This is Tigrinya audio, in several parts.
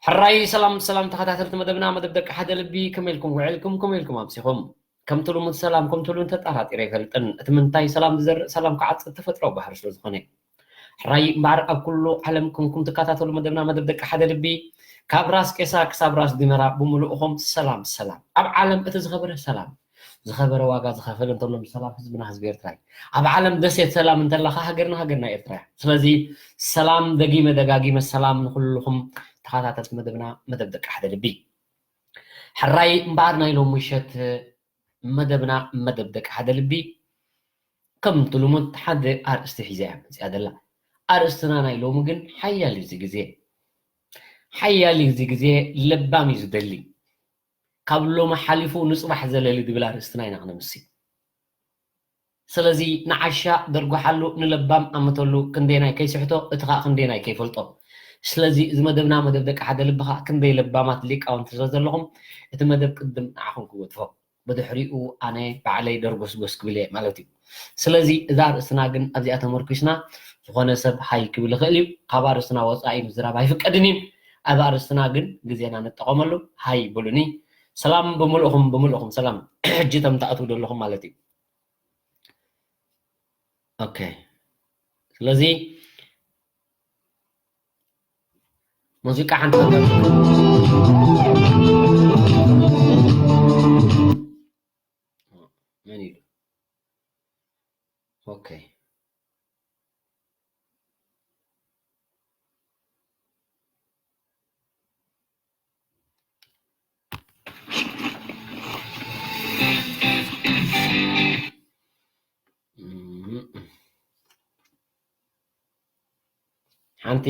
ሕራይ ሰላም ሰላም ተኸታተልቲ መደብና፣ መደብ ደቂ ሓደ ልቢ፣ ከመይ ኢልኩም ውዕልኩም? ከመይ ኢልኩም ኣምሲኹም? ከምቲ ልሙድ ሰላም ከምቲ ልሙድ ተጠራጢረ ኣይፈልጥን። እቲ ምንታይ ሰላም ዝዘርእ ሰላም ክዓጽድ ተፈጥሮ ባህሪ ስለ ዝኾነ። ሕራይ እምበኣር ኣብ ኩሉ ዓለም ኩንኩም ትከታተሉ መደብና፣ መደብ ደቂ ሓደ ልቢ፣ ካብ ራስ ቄሳ ክሳብ ራስ ዲመራ ብምሉእኹም ሰላም ሰላም። ኣብ ዓለም እቲ ዝኸበረ ሰላም ዝኸበረ ዋጋ ዝኸፈለ እንተሎ ሰላም ህዝብና ህዝቢ ኤርትራ እዩ። ኣብ ዓለም ደሴት ሰላም እንተለኻ ሃገርና ሃገርና ኤርትራ እያ። ስለዚ ሰላም ደጊመ ደጋጊመ ሰላም ንኹልኹም ተኸታተልቲ መደብና መደብ ደቂ ሓደ ልቢ። ሕራይ እምበኣር ናይ ሎም ምሸት መደብና መደብ ደቂ ሓደ ልቢ ከምቲ ልሙድ ሓደ ኣርእስቲ ሒዛ እያ መፅያ ዘላ። ኣርእስትና ናይ ሎሚ ግን ሓያል እዩ እዚ ግዜ። ሓያል እዩ እዚ ግዜ፣ ለባም እዩ ዝደሊ። ካብ ሎሚ ሓሊፉ ንፅባሕ ዘለሊ ዝብል ኣርእስትና ኢና ክነምሲ። ስለዚ ንዓሻ ደርጉሓሉ፣ ንለባም ኣምተሉ፣ ክንደየናይ ከይስሕቶ፣ እቲ ኸኣ ክንደየናይ ከይፈልጦ። ስለዚ እዚ መደብና መደብ ደቂ ሓደ ልቢ ኸኣ ክንደይ ለባማት ሊቃውንቲ ስለ ዘለኹም እቲ መደብ ቅድም ንዓኹም ክገድፎ። ብድሕሪኡ ኣነ ባዕለይ ደርጎስጎስ ክብል እየ ማለት እዩ። ስለዚ እዛ ርእስና ግን ኣብዚኣ ተመርኪስና ዝኾነ ሰብ ሃይ ክብል ይኽእል እዩ። ካብ ኣርእስትና ወፃኢ ምዝራብ ኣይፍቀድን እዩ። ኣብ ኣርእስትና ግን ግዜና ንጠቐመሉ። ሃይ በሉኒ። ሰላም ብምልእኹም፣ ብምልእኹም ሰላም። ሕጂ ተም ትኣትዉ ዘለኹም ማለት እዩ። ኦኬ። ስለዚ ሙዚቃ ሓንቲ መን ኢሉ? ኦኬ። ሓንቲ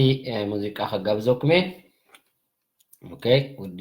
ሙዚቃ ከጋብዘኩም እየ። ኦኬ፣ ወዲ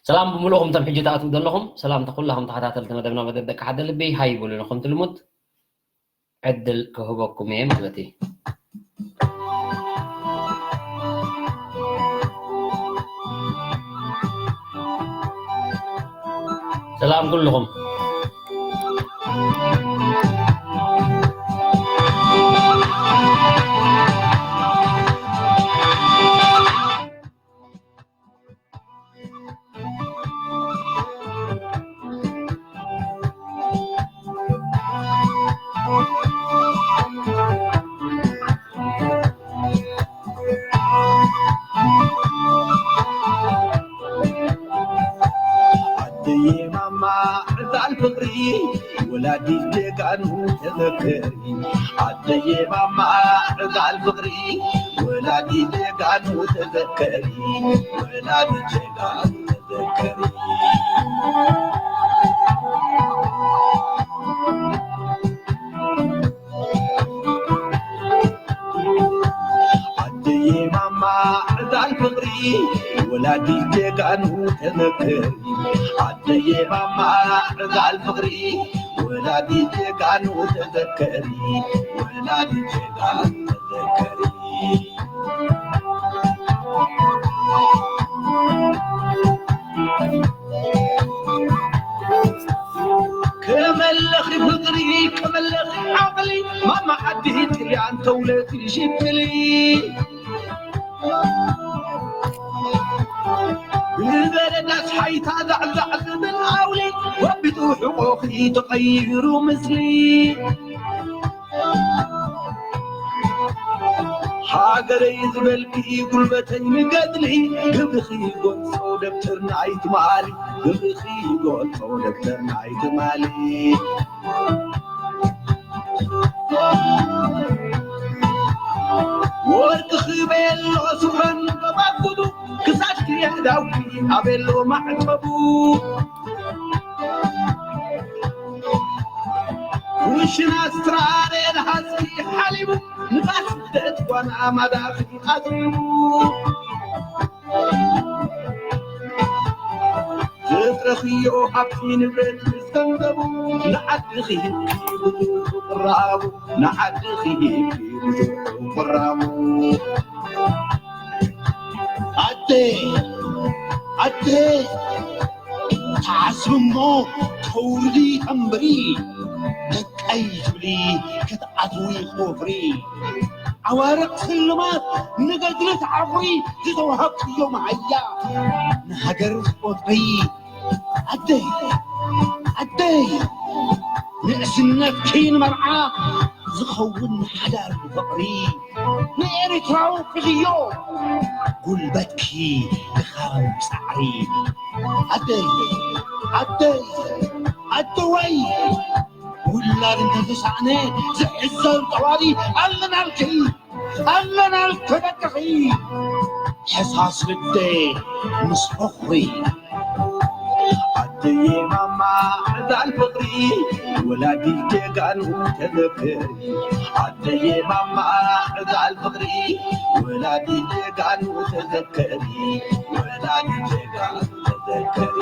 ሰላም ብምልኡኹም፣ እቶም ሕጂ ትኣትዉ ዘለኹም ሰላምታ ኩላኹም ተኸታተልቲ መደብና መደብ ደቂ ሓደ ልቢ ሃይ ይበሉኒ። ከምቲ ልሙድ ዕድል ክህበኩም እየ ማለት እዩ። ሰላም ኩልኹም። ኣደየ ማማ ዕጣል ፍቕሪ ወላዲት ጀጋኑ ተዘከሪ። ኣደየ ማማ ዕጣል ፍቕሪ ወላዲት ጀጋኑ ተዘከሪ። ወላዲት ጀጋኑ ተዘከሪ። ኣደየ ማማ ዕጣል ፍቕሪ ወላዲት ጀጋኑ ተዘከሪ። ኣደየ ማማ ዕጣል ፍቕሪ ወላዲት ጀጋኑ ተዘከሪ። ወላዲት ጀጋኑ ተዘከሪ። ከመለኺ ፍቕሪ ከመለኺ ዓቕሊ ማማ ዓዲ ጥልያን ተውለቲ ሽክሊ። ብበረዳስ ሓይታ ዛዕዛዕ ዝብል ኣውሊ ወቢጡ ሕቖኺ ተቐይሩ ምስሊ። ሃገረይ ዝበልኪ ጉልበተይ ንገድሊ ግብርኺ ጎንጾ ደብተርና ኣይትማሊ። ግብርኺ ጎንጾ ደብተርና ኣይትማሊ። ወርቅኺ ቤሎ ስኽረን በባጉዱ ክሳድኪ ኣዳውኪ ኣቤሎ ማዕተቡ። ኩሽና ስትራሬ ንሃዝኪ ሓሊቡ ንፋስ ደት ጓና ማዳኺ ኣጥቢቡ። ፍጥረ ክዮ ሃብቲ ንብረት ምስ ገንዘቡ ንዓዲ ክሂብ ብዙሕ ቁራቡ፣ ንዓዲ ክሂብ ብዙሕ ቁራቡ። ኣደ ኣደ ተዓስቢ እሞ ተውርዲ ተንብሪ፣ ደቀይ ትብሊ ክትኣትዊ ክወፍሪ። ዓዋርቕ ስልማት ንገድሊ ተዓፍሪ፣ ዝተዋሃብክዮ መሃያ ንሃገር ትቆፍሪ። ኣደይ ኣደይ ንእስነትኪ ንመርዓ ዝኸውን ሓዳር ብፍቕሪ ንኤርትራዊ ክልዮ ጉልበትኪ ድኻም ጻዕሪ። ኣደይ ኣደይ ኣደዋይ ውላድ እንተተሳእነ ዝሕዘል ጠዋሪ ኣለናልኪ ኣለናልኪ ደቅኺ ሕሳስ ልደ ምስ ፍቕሪ። ኣደየ ማማ ዕዳል ፍቕሪ ወላዲት ጀጋኑ ተዘክሪ። ኣደየ ማማ ዕዳል ፍቕሪ ወላዲት ጀጋኑ ተዘክሪ። ወላዲት ጀጋኑ ተዘክሪ።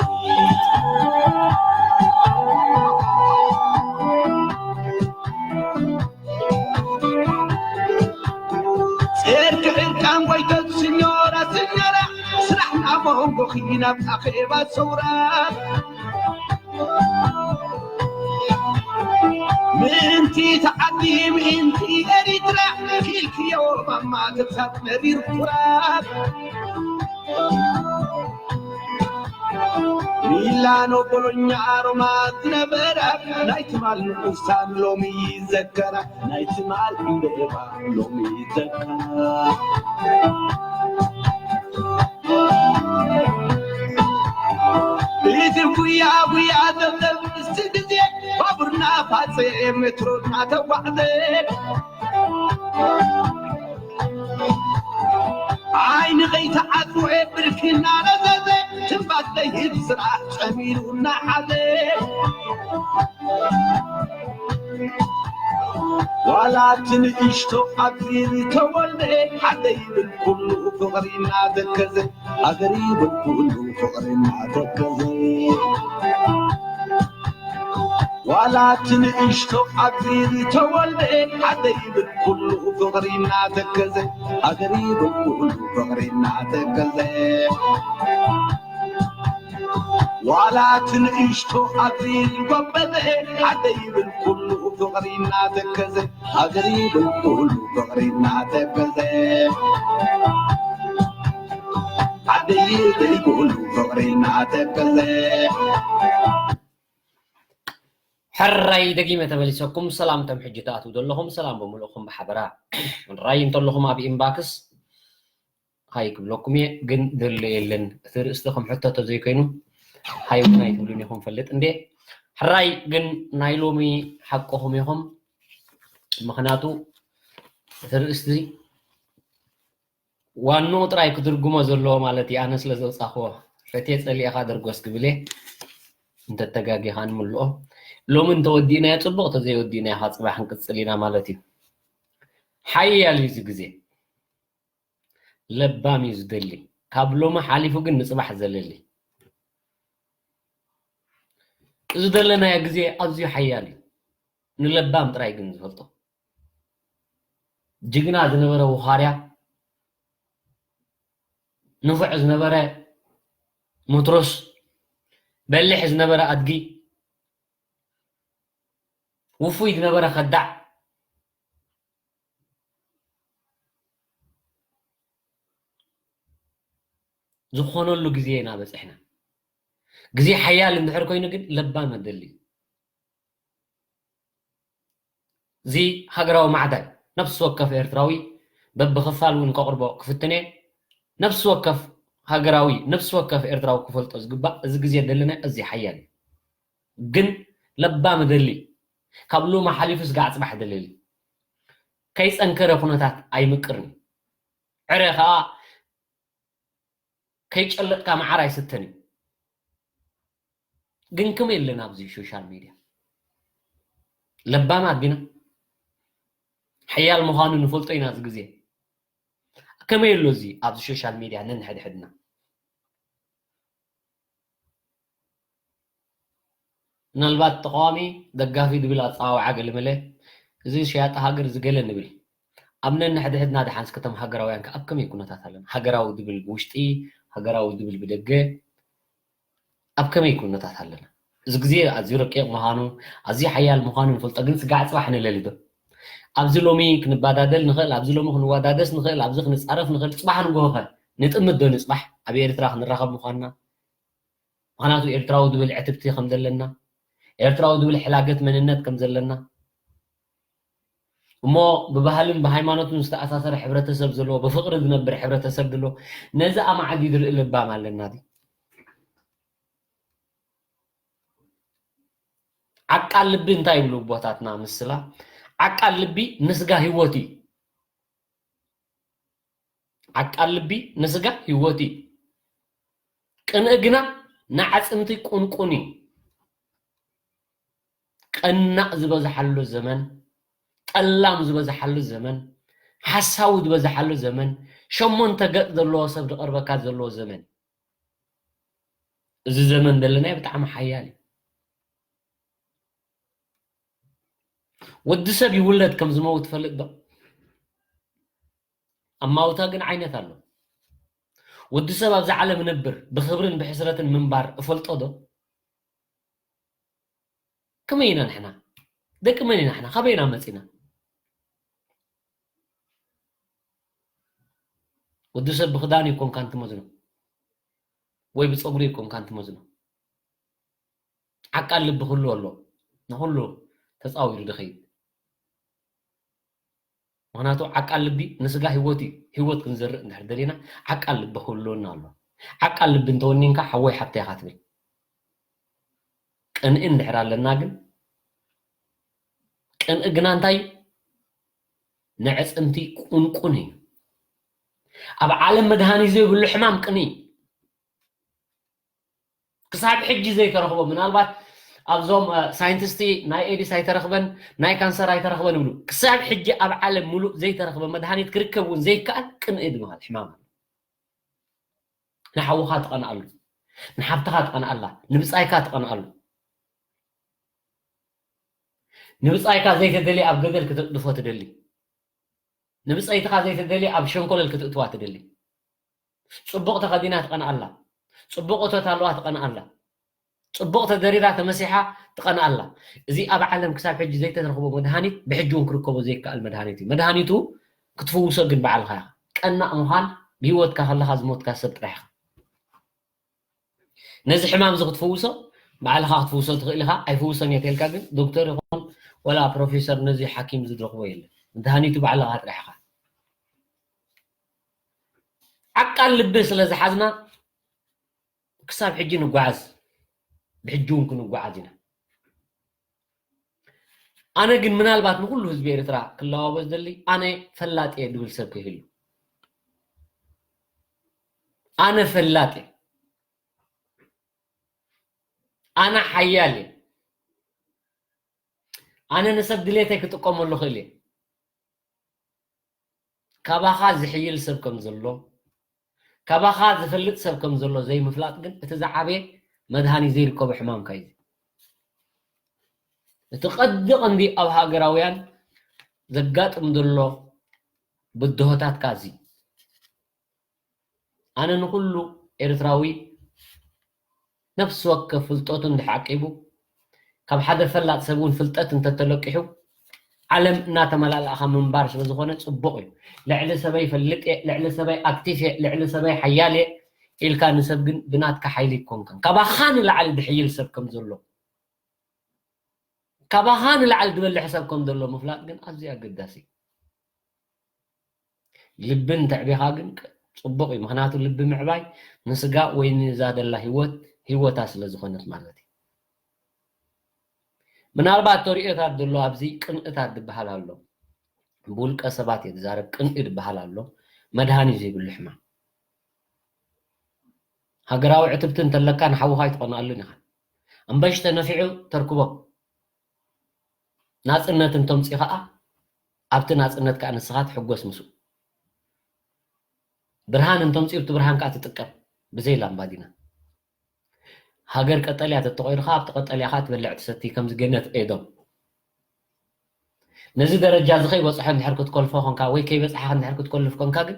ሰርክ ዕርቃን ጎይቶት ስኞራ ስኞራ ስራሕ ናብ መንጎኺ ናብ ኣኼባ ሰውራ። ምእንቲ ተዓዲ ምእንቲ ኤሪትራ ኪልክዮ ማማ ክሳብ መሪር ኩራት። ሚላኖ ቦሎኛ ሮማ ዝነበረ ናይ ትማል ንኡሳን ሎሚ ይዘከራ ናይ ትማል ዕምበባ ሎሚ ይዘከራ። እቲ ጉያ ጉያ ዘብዘብ ምስቲ ግዜ ባቡርና ፋፀ ሜትሮና ተጓዕዘ። ዓይኒ ከይተዓፅወ ብርክና ረዘዘ ትንፋስ ዘይህብ ስራሕ ፀሚሩ እናሓዘ። ዋላ እቲ ንእሽቶ ኣብዚ ዝተወልደ ሓደ ይብል ኩሉ ፍቕሪ እናተከዘ ሃገር ይብል ኩሉ ፍቕሪ እናተከዘ። ዋላ እቲ ንእሽቶ ኣብዚ ዝተወልደ ሓደ ይብል ኩሉ ፍቕሪ እናተከዘ ሃገር ይብል ኩሉ ፍቕሪ እናተከዘ። ዋላ እቲ ንእሽቶ ኣብዚ ዝጎበጠ ሓደ ይብል ኩሉ ፍቕሪ እናተከዘ ሃገር ይብል ኩሉ ፍቕሪ እናተከዘ ሓደ ይብል ኩሉ ፍቕሪ እናተከዘ። ሕራይ ደጊመ ተመሊሰኩም ሰላም ተም ሕጂ ትኣትዉ ዘለኹም ሰላም ብምልእኹም ብሓበራ። ሕራይ እንተለኹም ኣብ ኢንባክስ ሃይ ክብለኩም እየ፣ ግን ደሎ የለን። እቲ ርእስቲ ከም ሕቶ ተዘይኮይኑ ሃይ እውን ኣይትብሉን ኢኹም ፈልጥ እንዴ። ሕራይ ግን ናይ ሎሚ ሓቅኹም ኢኹም። ምኽንያቱ እቲ ርእስቲ ዋንኡ ጥራይ ክትርጉሞ ዘለዎ ማለት እዩ። ኣነ ስለ ዘውጻኽዎ ፈትየ ጸሊእኻ ደርጎስ ክብል እየ። እንተተጋጊኻ ንምልኦ። ሎሚ እንተወዲእናዮ ጽቡቕ፣ እንተዘይወዲእናዮ ኸዓ ጽባሕ ክንቅጽል ኢና ማለት እዩ። ሓያል እዩ እዚ ግዜ። ለባም እዩ ዝደሊ። ካብ ሎሚ ሓሊፉ ግን ንጽባሕ ዘለሊ። እዚ ዘለናዮ ግዜ ኣዝዩ ሓያል እዩ። ንለባም ጥራይ ግን ዝፈልጦ። ጅግና ዝነበረ ውኻርያ፣ ንፉዕ ዝነበረ ሙትሩስ፣ በሊሕ ዝነበረ ኣድጊ፣ ውፉይ ዝነበረ ከዳዕ፣ ዝኾነሉ ግዜ ኢና በጺሕና። ግዜ ሓያል እንድሕር ኮይኑ ግን ለባም ኣደሊ። እዚ ሃገራዊ ማዕዳይ ነፍሲ ወከፍ ኤርትራዊ በብኽፋል እውን ከቕርቦ ክፍትን እየ። ነፍሲ ወከፍ ሃገራዊ፣ ነፍሲ ወከፍ ኤርትራዊ ክፈልጦ ዝግባእ እዚ ግዜ ዘለና ኣዝዩ ሓያል እዩ። ግን ለባም እደሊ፣ ካብ ሎሚ ሓሊፉ ስጋዕ ጽባሕ እደለሊ። ከይጸንከረ ኩነታት ኣይምቅርን እዩ። ዕረ ከኣ ከይጨለጥካ መዓር ኣይስተን እዩ። ግን ከመይ ኣለና ኣብዚ ሶሻል ሚድያ? ለባማት ዲና? ሓያል ምዃኑ ንፈልጦ ኢና እዚ ግዜ። ከመይ ኣሎ እዚ ኣብዚ ሶሻል ሚድያ ነንሕድሕድና? ምናልባት ተቃዋሚ ደጋፊ ዝብል ኣጸዋውዓ ገለመለ፣ እዚ ሸያጢ ሃገር፣ እዚ ገለ ንብል። ኣብ ነንሕድሕድና ደሓን እስከ እቶም ሃገራውያን ከ ኣብ ከመይ ኩነታት ኣለና? ሃገራዊ ዝብል ብውሽጢ፣ ሃገራዊ ዝብል ብደገ፣ ኣብ ከመይ ኩነታት ኣለና? እዚ ግዜ ኣዝዩ ረቂቕ ምዃኑ፣ ኣዝዩ ሓያል ምዃኑ ንፈልጦ፣ ግን ስጋዕ ጽባሕ ንለሊ ዶ? ኣብዚ ሎሚ ክንባዳደል ንኽእል፣ ኣብዚ ሎሚ ክንወዳደስ ንኽእል፣ ኣብዚ ክንጻረፍ ንኽእል፣ ጽባሕ ንግሆ ኸ ንጥምት ዶ ንጽባሕ? ኣብ ኤርትራ ክንራኸብ ምዃንና? ምኽንያቱ ኤርትራዊ ዝብል ዕትብቲ ከም ዘለና፣ ኤርትራዊ ዝብል ሕላገት መንነት ከም ዘለና፣ እሞ ብባህልን ብሃይማኖትን ዝተኣሳሰረ ሕብረተሰብ ዘለዎ፣ ብፍቕሪ ዝነብር ሕብረተሰብ ዘሎ፣ ነዚ ኣማዕዲዱ ዝርኢ ልባም ኣለና ድዩ? ዓቃል ልቢ እንታይ ይብሉ ኣቦታትና ምስላ? ዓቃል ልቢ ንስጋ ህይወት እዩ። ዓቃል ልቢ ንስጋ ህይወት እዩ። ቅንኢ ግና ንኣዕጽምቲ ቁንቁን እዩ። ቀናእ ዝበዝሓሉ ዘመን፣ ጠላም ዝበዝሓሉ ዘመን፣ ሓሳዊ ዝበዝሓሉ ዘመን፣ ሸሞንተ ገጽ ዘለዎ ሰብ ዝቐርበካ ዘለዎ ዘመን። እዚ ዘመን ዘለናዮ ብጣዕሚ ሓያል እዩ። ወዲ ሰብ ይውለድ ከም ዝመውት ትፈልጥ ዶ? ኣማውታ ግን ዓይነት ኣሎ። ወዲ ሰብ ኣብዚ ዓለም ነብር ብኽብርን ብሕስረትን ምንባር እፈልጦ ዶ? ከመይ ኢና ንሕና? ደቂ መን ኢና ንሕና? ካበይ ኢና መጺና? ወዲ ሰብ ብኽዳኑ ኣይኮንካን ትመዝኖ፣ ወይ ብጸጉሪ ኣይኮንካን ትመዝኖ። ዓቃል ልቢ ክህሉ ኣሎ፣ ንኹሉ ተጻዊሩ ዝኸይድ። ምኽንያቱ ዓቃል ልቢ ንስጋ ህይወት እዩ። ህይወት ክንዘርእ እንድሕር ደሊና ዓቃል ልቢ ክህልወና ኣሎ። ዓቃል ልቢ እንተወኒንካ ሓወይ ሓብተይ ኢኻ ትብል። ቅንኢ እንድሕር ኣለና ግን፣ ቅንኢ ግና እንታይ እዩ? ነዕጽምቲ ቁንቁን እዩ። ኣብ ዓለም መድሃኒት ዘይብሉ ሕማም ቅንኢ እዩ። ክሳብ ሕጂ ዘይተረኽቦ፣ ምናልባት ኣብዞም፣ እ፣ ሳይንቲስቲ ናይ ኤድስ ኣይተረኽበን፣ ናይ ካንሰር ኣይተረኽበን ይብሉ። ክሳብ ሕጂ ኣብ ዓለም ሙሉእ ዘይተረኽበ መድሃኒት ክርከብ እውን ዘይከኣል ቅንኢ ዝበሃል ሕማም ኣሎ። ንሓውኻ ትቐንኣሉ፣ ንሓብትኻ ትቐንኣላ፣ ንብጻይካ ትቐንኣሉ። ንብጻይካ ዘይተደልየ ኣብ ገደል ክትጥድፎ ትደሊ። ንብጸይትኻ ዘይተደልየ ኣብ ሸንኮለል ክትእትዋ ትደሊ። ጽቡቕ ተኸዲና ትቐንኣላ። ጽቡቕ እቶት ኣለዋ ትቐንኣላ። ጽቡቕ ተደሪራ ተመሲሓ ትቐንኣላ። እዚ ኣብ ዓለም ክሳብ ሕጂ ዘይተረኽቦ መድሃኒት ብሕጂ እውን ክርከቦ ዘይከኣል መድሃኒት እዩ። መድሃኒቱ ክትፍውሶ ግን ባዕልኻ ኢኻ። ቀናእ ምዃን ብህይወትካ ከለኻ ዝሞትካ ሰብ ጥራሕ ኢኻ። ነዚ ሕማም እዚ ክትፍውሶ ባዕልኻ ክትፍውሶ ትኽእል ኢኻ። ኣይፍውሶን እየ ተልካ ግን ዶክተር ይኹን ወላ ፕሮፌሰር ነዚ ሓኪም ዝረኽቦ የለን። መድሃኒቱ ባዕልኻ ጥራሕ ኢኻ። ዓቃል ልቢ ስለ ዝሓዝና ክሳብ ሕጂ ንጓዓዝ፣ ብሕጂ እውን ክንጓዓዝ ኢና። ኣነ ግን ምናልባት ንኹሉ ህዝቢ ኤርትራ ክለዋወጥ ዝደሊ፣ ኣነ ፈላጥ እየ ዝብል ሰብ ክህሉ። ኣነ ፈላጥ እየ። ኣነ ሓያል እየ። ኣነ ንሰብ ድሌተይ ክጥቀመሉ ክእል እየ። ካባኻ ዝሕይል ሰብ ከም ዘሎ፣ ካባኻ ዝፈልጥ ሰብ ከም ዘሎ ዘይምፍላጥ ግን እቲ ዝዓበየ መድሃኒት ዘይርከቦ ሕማምካ እዩ። እቲ ቀዲ ቀንዲ ኣብ ሃገራውያን ዘጋጥም ዘሎ ብድሆታትካ እዚ። ኣነ ንኹሉ ኤርትራዊ ነፍሲ ወከፍ ፍልጠቱ እንድሕር ዓቂቡ፣ ካብ ሓደ ፈላጥ ሰብ እውን ፍልጠት እንተተለቂሑ፣ ዓለም እናተመላልኣኻ ምንባር ስለ ዝኾነ ጽቡቕ እዩ። ልዕሊ ሰበይ ፈልጥ እየ፣ ልዕሊ ሰበይ ኣክቲቭ እየ፣ ልዕሊ ሰበይ ሓያል እየ ኢልካ ንሰብ ግን ብናትካ ሓይሊ ኣይኮንካን። ካባኻ ንላዕሊ ዝሕይል ሰብ ከም ዘሎ፣ ካባኻ ንላዕሊ ዝበልሕ ሰብ ከም ዘሎ ምፍላጥ ግን ኣዝዩ ኣገዳሲ እዩ። ልቢ እንተዕቢኻ ግን ቅ-፣ ጽቡቕ እዩ። ምኽንያቱ ልቢ ምዕባይ ንስጋ ወይ ንዛ ደላ ህይወት፣ ህይወታ ስለ ዝኾነት ማለት እዩ። ምናልባት ተርእዮታት ዘሎ ኣብዚ ቅንእታት ዝበሃል ኣሎ። ብውልቀ ሰባት እየ ዝዛረብ። ቅንኢ ዝበሃል ኣሎ። መድሃኒ ዘይብሉ ሕማም። ሃገራዊ ዕትብቲ እንተለካ ንሓውኻ ኣይትቐንኣሉን ኢኻ። ኣምበሽ ተነፊዑ ተርክቦ። ናጽነት እንተምጺ ኸኣ ኣብቲ ናጽነት ከኣ ንስኻ ትሕጎስ ምስኡ። ብርሃን እንተምጺኡ ኣብቲ ብርሃን ከኣ ትጥቀም ብዘይ ላምባዲና። ሃገር ቀጠልያ ተተቆይርካ ኣብቲ ቀጠልያ ኸዓ ትበልዕ ትሰቲ ከምዚ ገነት ኤዶም። ነዚ ደረጃ እዚ ከይበፅሖ እንድሕር ክትኮልፎ ኮንካ ወይ ከይበፅሓ እንድሕር ክትኮልፍ ኮንካ ግን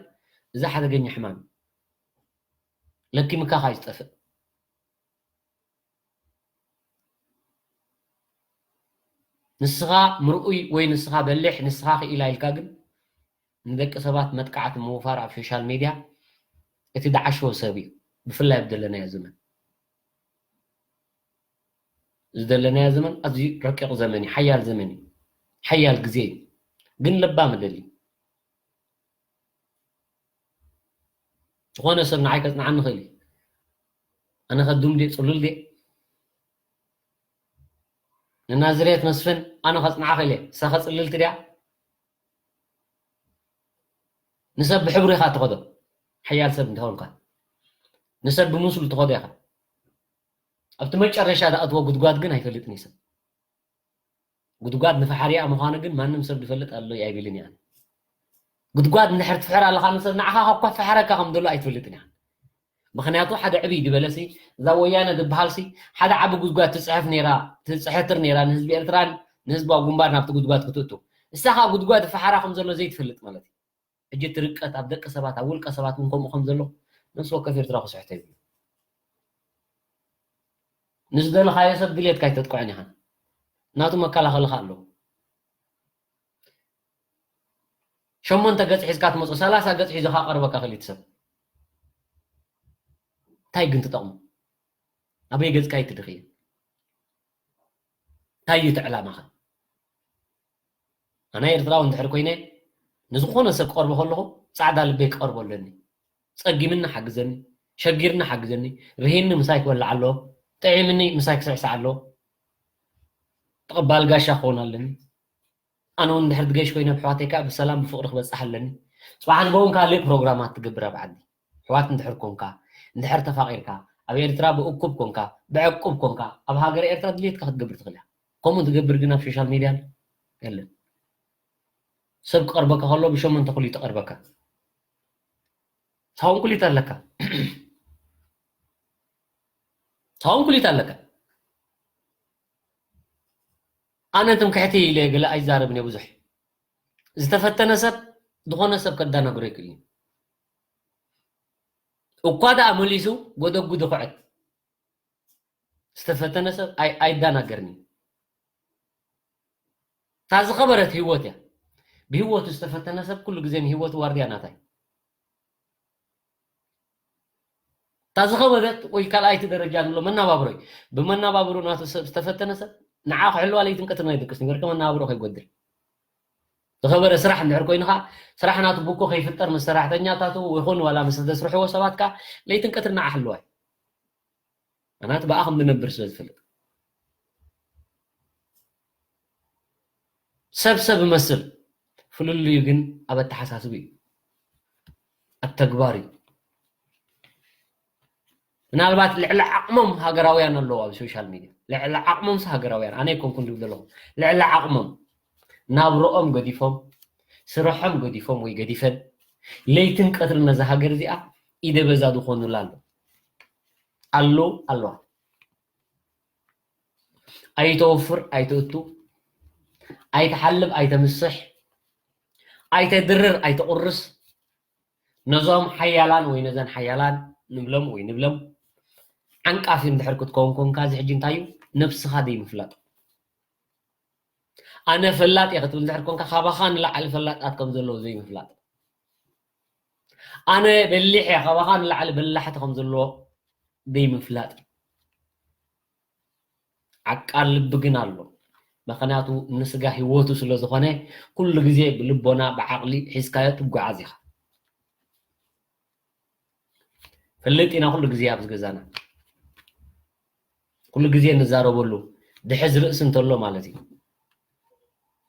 እዚ ሓደገኛ ሕማም እዩ። ለኪምካ ኸዓ እዩ ዝጠፍእ። ንስኻ ምርኡይ ወይ ንስኻ በሊሕ፣ ንስኻ ክኢላ ኢልካ ግን ንደቂ ሰባት መጥቃዕቲ ምውፋር ኣብ ሶሻል ሚድያ እቲ ዝዓሸወ ሰብ እዩ። ብፍላይ ኣብ ዘለናዮ ዘመን፣ እዚ ዘለናዮ ዘመን ኣዝዩ ረቂቕ ዘመን እዩ፣ ሓያል ዘመን እዩ፣ ሓያል ግዜ እዩ። ግን ለባም እደሊ። ዝኾነ ሰብ ንዓይ ከጽንዓኒ ይኽእል እዩ። ኣነ ከዱም ድየ፣ ጽሉል ድየ? ንናዝሬት መስፍን ኣነ ከጽንዓ ክእል እየ። እሳ ከ ጽልልቲ ድያ? ንሰብ ብሕብሩ ኢኻ ትኸዶ። ሓያል ሰብ እንተኾንካ፣ ንሰብ ብምስሉ ትኸዶ ኢኻ። ኣብቲ መጨረሻ ዝኣትዎ ጉድጓድ ግን ኣይፈልጥን እዩ ሰብ። ጉድጓድ ንፈሓሪኣ ምዃኑ ግን ማንም ሰብ ዝፈልጥ ኣሎ ኣይብልን እየ ኣነ። ጉድጓድ እንድሕር ትፍሕር ኣለኻ ንሰብ ንዓኻ ካብ እኳ ፈሓረካ ከም ዘሎ ኣይትፈልጥን እያ። ምኽንያቱ ሓደ ዕብይ ዝበለሲ እዛ ወያነ ዝበሃልሲ ሓደ ዓቢ ጉድጓድ ትጽሕፍ ነይራ፣ ትጽሕትር ነይራ ንህዝቢ ኤርትራን ንህዝባዊ ግንባር ናብቲ ጉድጓድ ክትእቱ። እሳ ኸኣ ጉድጓድ ፈሓራ ከም ዘሎ ዘይትፈልጥ ማለት እዩ። ሕጂ እቲ ርቀት ኣብ ደቂ ሰባት ኣብ ውልቀ ሰባት እውን ከምኡ ከም ዘሎ ነፍሲ ወከፍ ኤርትራ ክስሕቶ ይብሉ። ንዝደለኻዮ ሰብ ድሌትካ ኣይተጥቅዖን ኢኻ። ናቱ መከላኸልኻ ኣለዎ። ሸሞንተ ገጽ ሒዝካ ትመጾ፣ ሰላሳ ገጽ ሒዙ ከኣ ቀርበካ ክሊት ሰብ። እንታይ ግን ትጠቕሞ? ኣበይ ገጽካ እዩ ትድኽዮ? እንታይ እዩ እቲ ዕላማኻ? ኣነ ኤርትራዊ እንድሕር ኮይነ ንዝኾነ ሰብ ክቐርቦ ከለኹ ጻዕዳ ልበይ ክቐርቦ ኣለኒ። ጸጊምኒ ሓግዘኒ፣ ሸጊርኒ ሓግዘኒ፣ ርሂኒ ምሳይ ክበልዕ ኣለዎ፣ ጥዒምኒ ምሳይ ክስዕስዕ ኣለዎ። ተቐባሊ ጋሻ ክኸውን ኣለኒ። ኣነ እውን እንድሕር ትገሽ ኮይነ ኣሕዋተይ ከዓ ብሰላም ብፍቕሪ ክበፅሕ ኣለኒ። ፅባሕ ንግሆ እውን ካልእ ፕሮግራማት ትገብር ኣብ ዓዲ። ኣሕዋት እንድሕር ኮንካ፣ እንድሕር ተፋቒርካ፣ ኣብ ኤርትራ ብእኩብ ኮንካ፣ ብዕቁብ ኮንካ፣ ኣብ ሃገረ ኤርትራ ድሌትካ ክትገብር ትኽእል እያ። ከምኡ ትገብር ግን ኣብ ሶሻል ሚድያ የለን። ሰብ ክቐርበካ ከሎ ብሸሞንተ ኩሉ ይተቐርበካ። ሳውን ኩሊት ኣለካ። ሳውን ኩሊት ኣለካ። ኣነ ትምክሕቲ ኢለ ገለ ኣይዛረብን እየ ብዙሕ። ዝተፈተነ ሰብ ዝኾነ ሰብ ከዳናግሮ ይክእል እዩ። እኳ ደኣ መሊሱ ጎደጉ ድኹዕት ዝተፈተነ ሰብ ኣይ-፣ ኣይዳናገርን እዩ። እታ ዝኸበረት ህይወት እያ። ብህይወቱ ዝተፈተነ ሰብ ኩሉ ግዜ ንህይወቱ ዋርድያ ናታ እዩ። እታ ዝኸበደት ወይ ካልኣይቲ ደረጃ ንብሎ መናባብሮ እዩ። ብመናባብሮ ናቱ ሰብ ዝተፈተነ ሰብ ንዓ ክሕልዋ ለይትን ቀትርን ኣይድቅስ ንበርከ መናባብሮ ከይጎድል። ዝኸበረ ስራሕ እንድሕር ኮይኑ ኸዓ ስራሕ ናቱ ብኮ ከይፍጠር ምስ ሰራሕተኛታቱ ይኹን ዋላ ምስ ዘስርሕዎ ሰባት ከኣ ለይትን ቀትርን ንዓ ሕልዋ እዩ። ኣናት ብኣ ከም ዝነብር ስለ ዝፈልጥ። ሰብ ሰብ ይመስል፣ ፍልልዩ ግን ኣብ ኣተሓሳስቡ እዩ፣ ኣብ ተግባር እዩ። ምናልባት ልዕሊ ዓቕሞም ሃገራውያን ኣለዉ ኣብ ሶሻል ሚድያ፣ ልዕሊ ዓቕሞምስ ሃገራውያን፣ ኣነ ኣይኮንኩን ዝብል ዘለኹ፣ ልዕሊ ዓቕሞም ናብርኦም ገዲፎም፣ ስርሖም ገዲፎም ወይ ገዲፈን፣ ለይትን ቀትርን ነዛ ሃገር እዚኣ ኢደ በዛ ዝኾኑላ ኣሎ፣ ኣሎ፣ ኣለዋ። ኣይተወፍር ኣይተእቱ፣ ኣይትሓልብ ኣይተምስሕ፣ ኣይተድርር ኣይተቑርስ፣ ነዞም ሓያላን ወይ ነዘን ሓያላን ንብሎም ወይ ንብሎም ዓንቃፊ እንድሕር ክትከውን ኮንካ፣ እዚ ሕጂ እንታይ እዩ? ነብስኻ ዘይምፍላጥ። ኣነ ፈላጥ እየ ክትብል እንድሕር ኮንካ፣ ካባኻ ንላዕሊ ፈላጣት ከም ዘለዉ ዘይምፍላጥ። ኣነ በሊሕ እየ፣ ካባኻ ንላዕሊ በላሕቲ ከም ዘለዎ ዘይምፍላጥ። ዓቃል ልቢ ግን ኣሎ። ምኽንያቱ ንስጋ ህይወቱ ስለ ዝኾነ፣ ኩሉ ግዜ ብልቦና፣ ብዓቕሊ ሒዝካዮ ትጓዓዝ ኢኻ። ፍልጥ ኢና ኩሉ ግዜ ኣብዚ ገዛና። ኩሉ ግዜ ንዛረበሉ፣ ድሕዝ ርእሲ እንተሎ ማለት እዩ።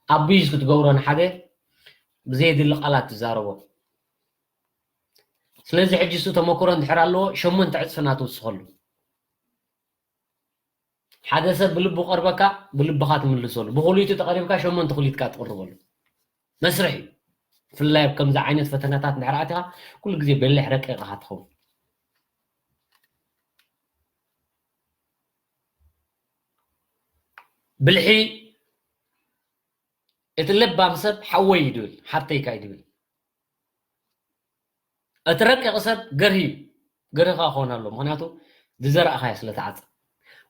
ኣቢዝ ክትገብሮ ንሓደ ብዘየድሊ ቃላት ትዛረቦ። ስለዚ ሕጂ እሱ ተመክሮ እንድሕር ኣለዎ፣ ሸሞንተ ዕጽፊ ናትውስኸሉ። ሓደ ሰብ ብልቡ ቀርበካ፣ ብልብኻ ትምልሰሉ። ብኹሊቱ ተቐሪብካ፣ ሸሞንተ ኩሊትካ ትቕርበሉ። መስርሕ እዩ። ብፍላይ ኣብ ከምዚ ዓይነት ፈተነታት እንድሕር ኣቲኻ፣ ኩሉ ግዜ በሊሕ ረቂቕ ኢኻ ትኸውን። ብልሒ እቲ ለባም ሰብ ሓወይ እዩ ድብል፣ ሓብተይካ እዩ ድብል። እቲ ረቂቕ ሰብ ገርሂ እዩ፣ ገርሂ ከኣ ክኾን ኣለዎ። ምኽንያቱ ዝዘራእኻዮ ስለ ትዓጽድ።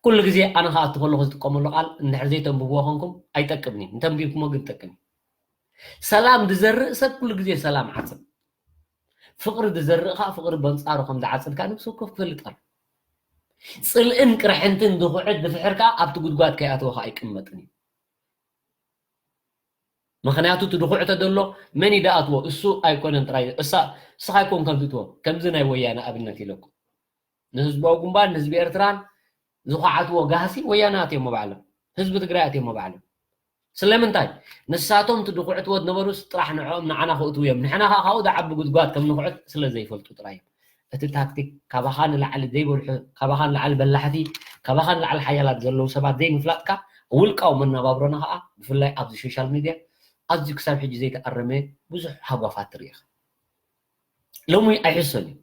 ኩሉ ግዜ ኣነ ከኣ እቲ ከለኹ ዝጥቀመሉ ቃል እንድሕር ዘይተንብብዎ ኾንኩም ኣይጠቅምን እዩ። እንተንቢብኩሞ ግን ይጠቅም እዩ። ሰላም ዝዘርእ ሰብ ኩሉ ግዜ ሰላም ዓጽድ። ፍቕሪ ዝዘርእ ከኣ ፍቕሪ በንጻሩ ከም ዝዓጽድ ከኣ ነብሲ ወከፍ ክፈልጥ ኣለዎ። ጽልእን ቅርሕንትን ድኹዕት ድፍሕር ከኣ ኣብቲ ጉድጓድ ከይኣተወ ከኣ ኣይቅመጥን እዩ። ምኽንያቱ እቲ ድኹዕ ተደሎ መን እዩ ደኣትዎ? እሱ ኣይኮነን ጥራይ፣ እሳ፣ እስኻ ኣይኮንካን ትእትዎ። ከምዚ ናይ ወያነ ኣብነት ኢለኩም። ንህዝባዊ ግንባር፣ ንህዝቢ ኤርትራን ዝኹዓትዎ ጋህሲ ወያነ ኣትዮሞ ባዕሎም። ህዝቢ ትግራይ ኣትዮሞ ባዕሎም። ስለምንታይ? ንሳቶም እቲ ድኹዕትዎ ዝነበሩስ ጥራሕ ንዕኦም ንዓና ክእትዉ እዮም። ንሕና ከኣ ካብኡ ዝዓቢ ጉድጓድ ከም ንኹዕት ስለ ዘይፈልጡ ጥራይ እዮም። እቲ ታክቲክ ካባኻ ንላዕሊ ዘይበልሑ፣ ካባኻ ንላዕሊ በላሕቲ፣ ካባኻ ንላዕሊ ሓያላት ዘለዉ ሰባት ዘይምፍላጥካ፣ ውልቃዊ መነባብሮና ከኣ ብፍላይ ኣብዚ ሶሻል ሚድያ ኣዝዩ ክሳብ ሕጂ ዘይተኣረመ ብዙሕ ሃጓፋት ትርኢ ኢኻ። ሎሚ ኣይሕሶን እዩ።